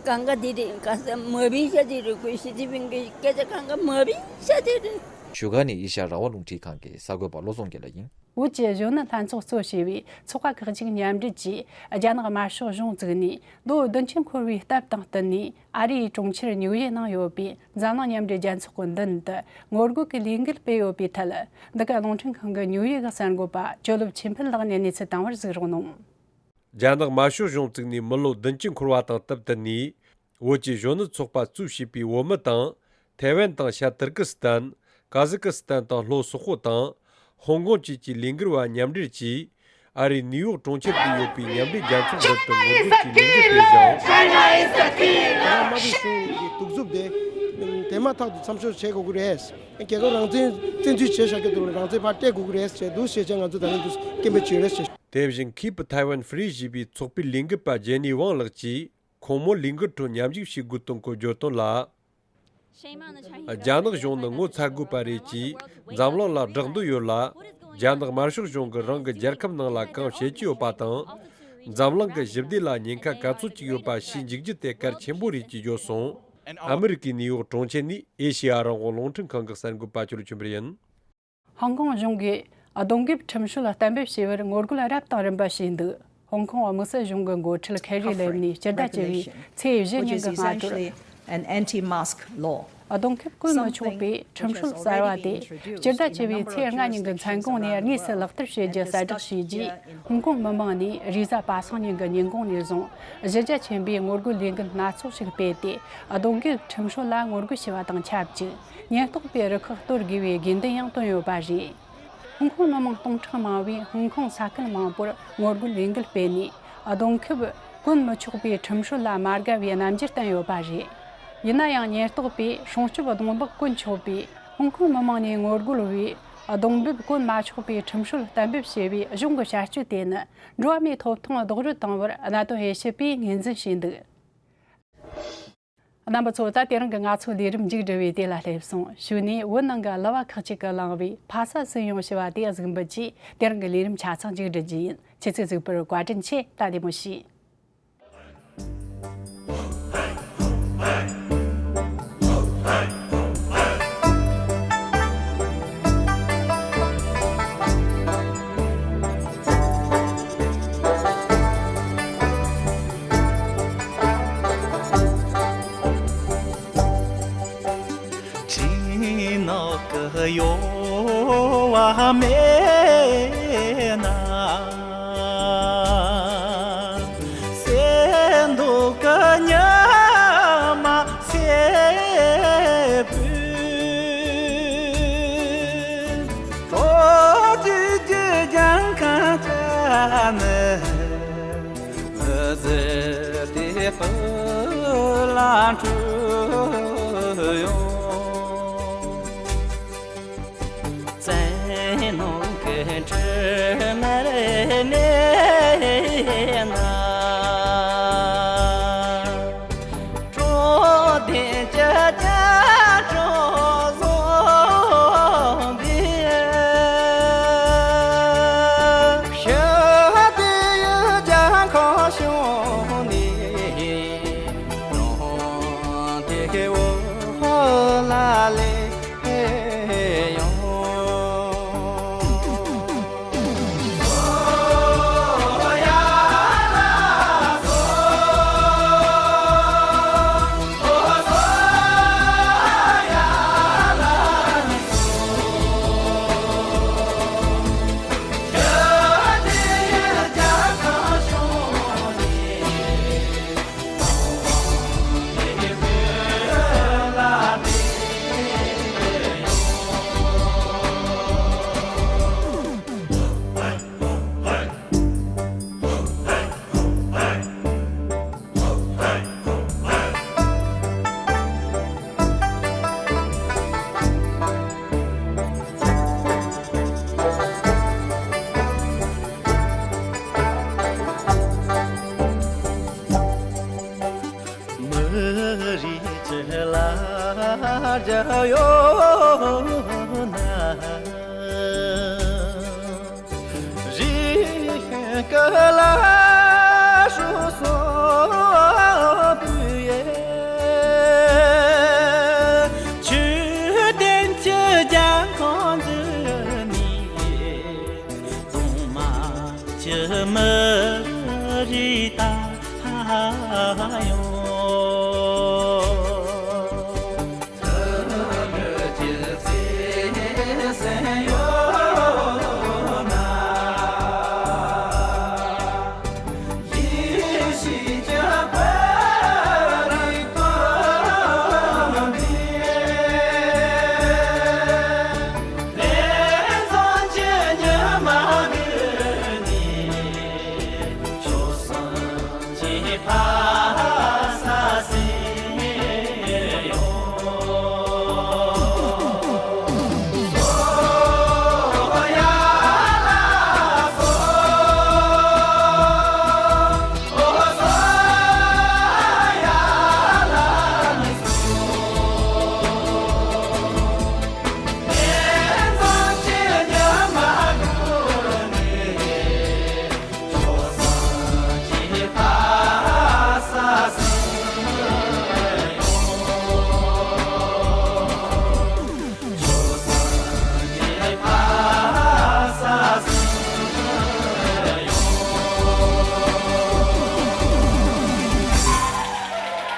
གང་ག་དེ་རེད། གང་ཟེར་མ་བིན་ཤ་དེ་རེད། ཁོས་ཞི་ཅིན་ཕིང་གི་སྐད་ཆ་གང་ག་མ་བིན་ཤ་དེ་རེད། བཞུགས་སྒར་ནས་ཨེ་ཤ་ཡ་རང་དབང་རླུང་འཕྲིན་ཁང་གི་གསར་འགོད་པ་བློ་བཟང་དགེ་ལེགས་ཡིན། བོད་ཀྱི་གཞོན་ནུ་ལྷན་ཚོགས་གཙོ་བྱས་པའི་ཚོགས་པ་ཁག་ཅིག་མཉམ་འབྲེལ་གྱིས་རྒྱ་ནག་དམར་ཤོག་གཞུང་བཙུགས་ནས་ལོ་བདུན་ཅུ་འཁོར་བའི་སྟབས་དང་བསྟུན་ནས་ཨ་རིའི་གྲོང་ཁྱེར་ཉིའུ་ཡེ་ནང་ཡོད་པའི་འཛམ་གླིང་མཉམ་འབྲེལ་རྒྱལ་ཚོགས་ཀྱི་མདུན་དུ་ངོ་རྒོལ་གྱི་ལས་འགུལ་སྤེལ་ཡོད་པའི་ཐད། འདི་ག་རླུང་འཕྲིན་ཁང་གི་ཉིའུ་ཡེ་གི་གསར་འགོད་པ་ཇོ་ལུབ་ཆོས་འཕེལ་ལགས་ནས་གནས་ཚུལ་བཏང་བར་གཟིགས་རོགས་གནང་། རྒྱ་ནག་དམར་ཤོག་གཞུང་བཙུགས་ནས་མི་ལོ་བདུན་ཅུ་འཁོར་བ་དང་སྟབས་བསྟུན་ནས། བོད་ཀྱི་གཞོན་ནུ་ཚོགས་པ་གཙོས་བྱས་པའི་བོད་མི་དང་། ཐའེ་ཝན་དང་ཤར་ཏུར་ཀི་སི་ཐན། ཀ་ཟི་ཀི་སི་ཐན་དང་ལྷོ་སོག་པོ་དང་། ཧོང་ཀོང་བཅས་ཀྱི་ལས་འགུལ་བ་མཉམ་འབྲེལ་གྱིས། ཨ་རིའི་ནིའུ་ཡོག་གྲོང་ཁྱེར་དུ་ཡོད་པའི་མཉམ་འབྲེལ་རྒྱལ་ཚོགས་མདུན་དུ་ངོ་རྒོལ་གྱི་ལས་འགུལ་སྤེལ་ཞིང་། China is the king. རྒྱ་ནག་དམར་པོའི་གཞུང་གི་གདུག་རྩུབ་དེ་དེ་མ་ཐག་ཏུ་མཚམས་འཇོག་བྱེད་དགོས་ཀྱི་རེད། རྒྱལ་ཁབ་རང་བཙན་བཙན་འཛུལ་བྱས་བཞག་རྒྱུ་དེ་ལ་རང་བཙན་ཕར་སྤྲད་དགོས་ཀྱི་རེད་ཅེས་འདུག་ཞེས་བྱས་ང་ཚོ་ད་ནི་འདུག་སྐད་འབོད་བྱས་རེད་ཅེས། དེ་བཞིན་Keep Taiwan Free ཞེས་པའི་ཚོགས་པའི་ལས་འགུལ་པ་ཇེ་ནི་ཝང་ལགས་ཀྱིས། ཁོང་མོ་ལས་འགུལ་ཁྲོད་མཉམ་ཞུགས་བྱེད་དགོས་དོན་སྐོར་བརྗོད་དོན་ལ། རྒྱ་ནག་གཞུང་ནི་ངོ་ཚ་དགོས་པ་རེད་ཅེས་འཛམ་གླིང་ལ་བསྒྲགས་འདོད་ཡོད་ལ། རྒྱ་ནག་དམར་ཤོག་གཞུང་གིས་རང་གི་རྒྱལ་ཁབ་ནང་ལ་གང་བྱེད་ཀྱི་ཡོད་པ་དང་། འཛམ་གླིང་གི་ཞི་བདེ་ལ་ཉེན་ཁ་ག་ཚོད་ཅིག་ཡོད་པ་ཤེས་འཇུག་རྒྱུ་དེ་གལ་ཆེན་པོ་རེད་ཅེས་བརྗོད་སོང་། ཨ་མི་རི་ཀའི་ནིའུ་ཡོག་གྲོང་ཁྱེར་ནས་ཨེ་ཤེ་ཡ་རང་དབང་རླུང་འཕྲིན་ཁང་གི་གསར་འགོད་པ་ཆོས་ལ་ཆོས་འཕེལ་ཡིན། ཧོང་ཀོང་གཞུང་གིས་གདོང་འགེབས་ཁྲིམས་སྲོལ་གཏན་འབེབས་བྱས་པར་ངོ་རྒོལ་རབ་དང་རིམ་པ་བྱས་འདུག། ཧོང་ཀོང་དམིགས་བསལ་གཞུང་གི་འགོ་ཁྲིད་ཁེ་རི་ལེམ་ནས་སྤྱི་ཟླ་བཅུ་པའི་ཚེས་བཞི་ཉིན་གྱི་སྔ་དྲོར་ an anti-mask law. གདོང་ཁེབས་གོན་མི་ཆོག་པའི་ཁྲིམས་སྲོལ་གསར་བ་དེ་སྤྱི་ཟླ་བཅུ་པའི་ཚེས་ལྔ་ཉིན་གྱི་མཚན་གུང་ནས་དངོས་སུ་ལག་བསྟར་བྱེད་རྒྱུ་གསལ་བསྒྲགས་བྱས་རྗེས། ཧོང་ཀོང་མི་མང་ནས་རེས་གཟའ་པ་སངས་ཉིན་གྱི་ཉིན་གུང་ནས་བཟུང་གཞི་རྒྱ་ཆེན་པོས་ངོ་རྒོལ་ལས་འགུལ་སྣ་ཚོགས་ཤིག་སྤེལ་ཏེ། གདོང་ཁེབས་ཁྲིམས་སྲོལ་ལ་ངོ་རྒོལ་བྱས་པ་དང་ཆབས་ཅིག་ཉེན་རྟོག་པས་རུ་ཁག་གཏོར་དགོས་པའི་དགོས་འདུན་ཡང་བཏོན་ཡོད་པ་རེད། ཧོང་ཀོང་མི་མང་སྟོང་ཕྲག་མང་བོས་ཧོང་ཀོང་ས་ཁུལ་མང་པོར་ངོ་རྒོལ་ལས་འགུལ་སྤེལ་ནས། གདོང་ཁེབས་གོན་མི་ཆོག་པའི་ཁྲིམས་སྲོལ་ལ་མ་དགའ་བའི་རྣམ་འགྱུར་བསྟན་ཡོད་པ་རེད། ཡིན་ན་ཡང་ཉེན་རྟོག་པས་སྲུང་སྐྱོབ་གདོང་འབག་གོན་ཆོག་པའི། ཧོང་ཀོང་མི་མང་ནས་ངོ་རྒོལ་བའི་གདོང་འབེབས་གོན་མ་ཆོག་པའི་ཁྲིམས་སྲོལ་གཏན་འབེབས་བྱས་པའི་གཞུང་གི་བྱ་སྤྱོད་དེ་ནི། འགྲོ་བ་མིའི་ཐོབ་ཐང་རྡོག་རོལ་བཏང་བར་གནད་དོན་དབྱེ་ཞིབ་པས་ངོས་འཛིན་བྱས་འདུག་རྣམ་པ་ཚོ། ད་དེ་རིང་གི་ང་ཚོའི་ལས་རིམ་མཇུག་སྒྲིལ་བའི་དུས་ལ་སླེབས་སོང་། གཞུག་ནས་བོད་ནང་གི་གླུ་བ་ཁག་ཅིག་གིས་བླངས་པའི་ཕ་ས་སུན་ཡོང་ཞེས་པ་དེ་གཟིགས་འབུལ་གྱིས་དེ་རིང་གི་ལས་རིམ་ཆ་ཚང་མཇུག་སྒྲིལ་རྒྱུ་ཡིན། ཁྱེད་ཚོས་གཟིགས་པར་བཀའ་དྲིན་ཆེ། ད་བདེ་མོ་བྱོས། འཁྲིས་ནག་གི་གཡོ་བ་མེད་ན། གསེར་མདོག་གི་ཉི་མ་སེར་པོས། གྲོགས་བཅས་ཀྱི་རྒྱལ་ཁམས་ཀྱི་མི། གཟི་དེ་སྤུ་ལ་འཁྲུད་ཡོང་། བཙན་གནོན་གྱི་དྲི་མས་མནན་ན། འབྲོག་སྡེ་གྱི་རྒྱ་གྲོགས་བཟོ་འདི། ཞི་བདེ་ཡི་རྒྱལ་ཁམས་བྱུང་ནས། གྲོང་སྡེ་འོག་ལ་སླེབས་ཡོང་། མི་རིགས་ཀྱི་ལ་རྒྱ་ཡོད་ན། རིགས་ཀྱི་ལ་སྲོག་གསོལ་བའི། ཆོས་ལྡན་གྱི་རྒྱལ་ཁམས་འདི་ནས། གདོང་དམར་གྱི་མི་རིགས་དར་ཡོང་།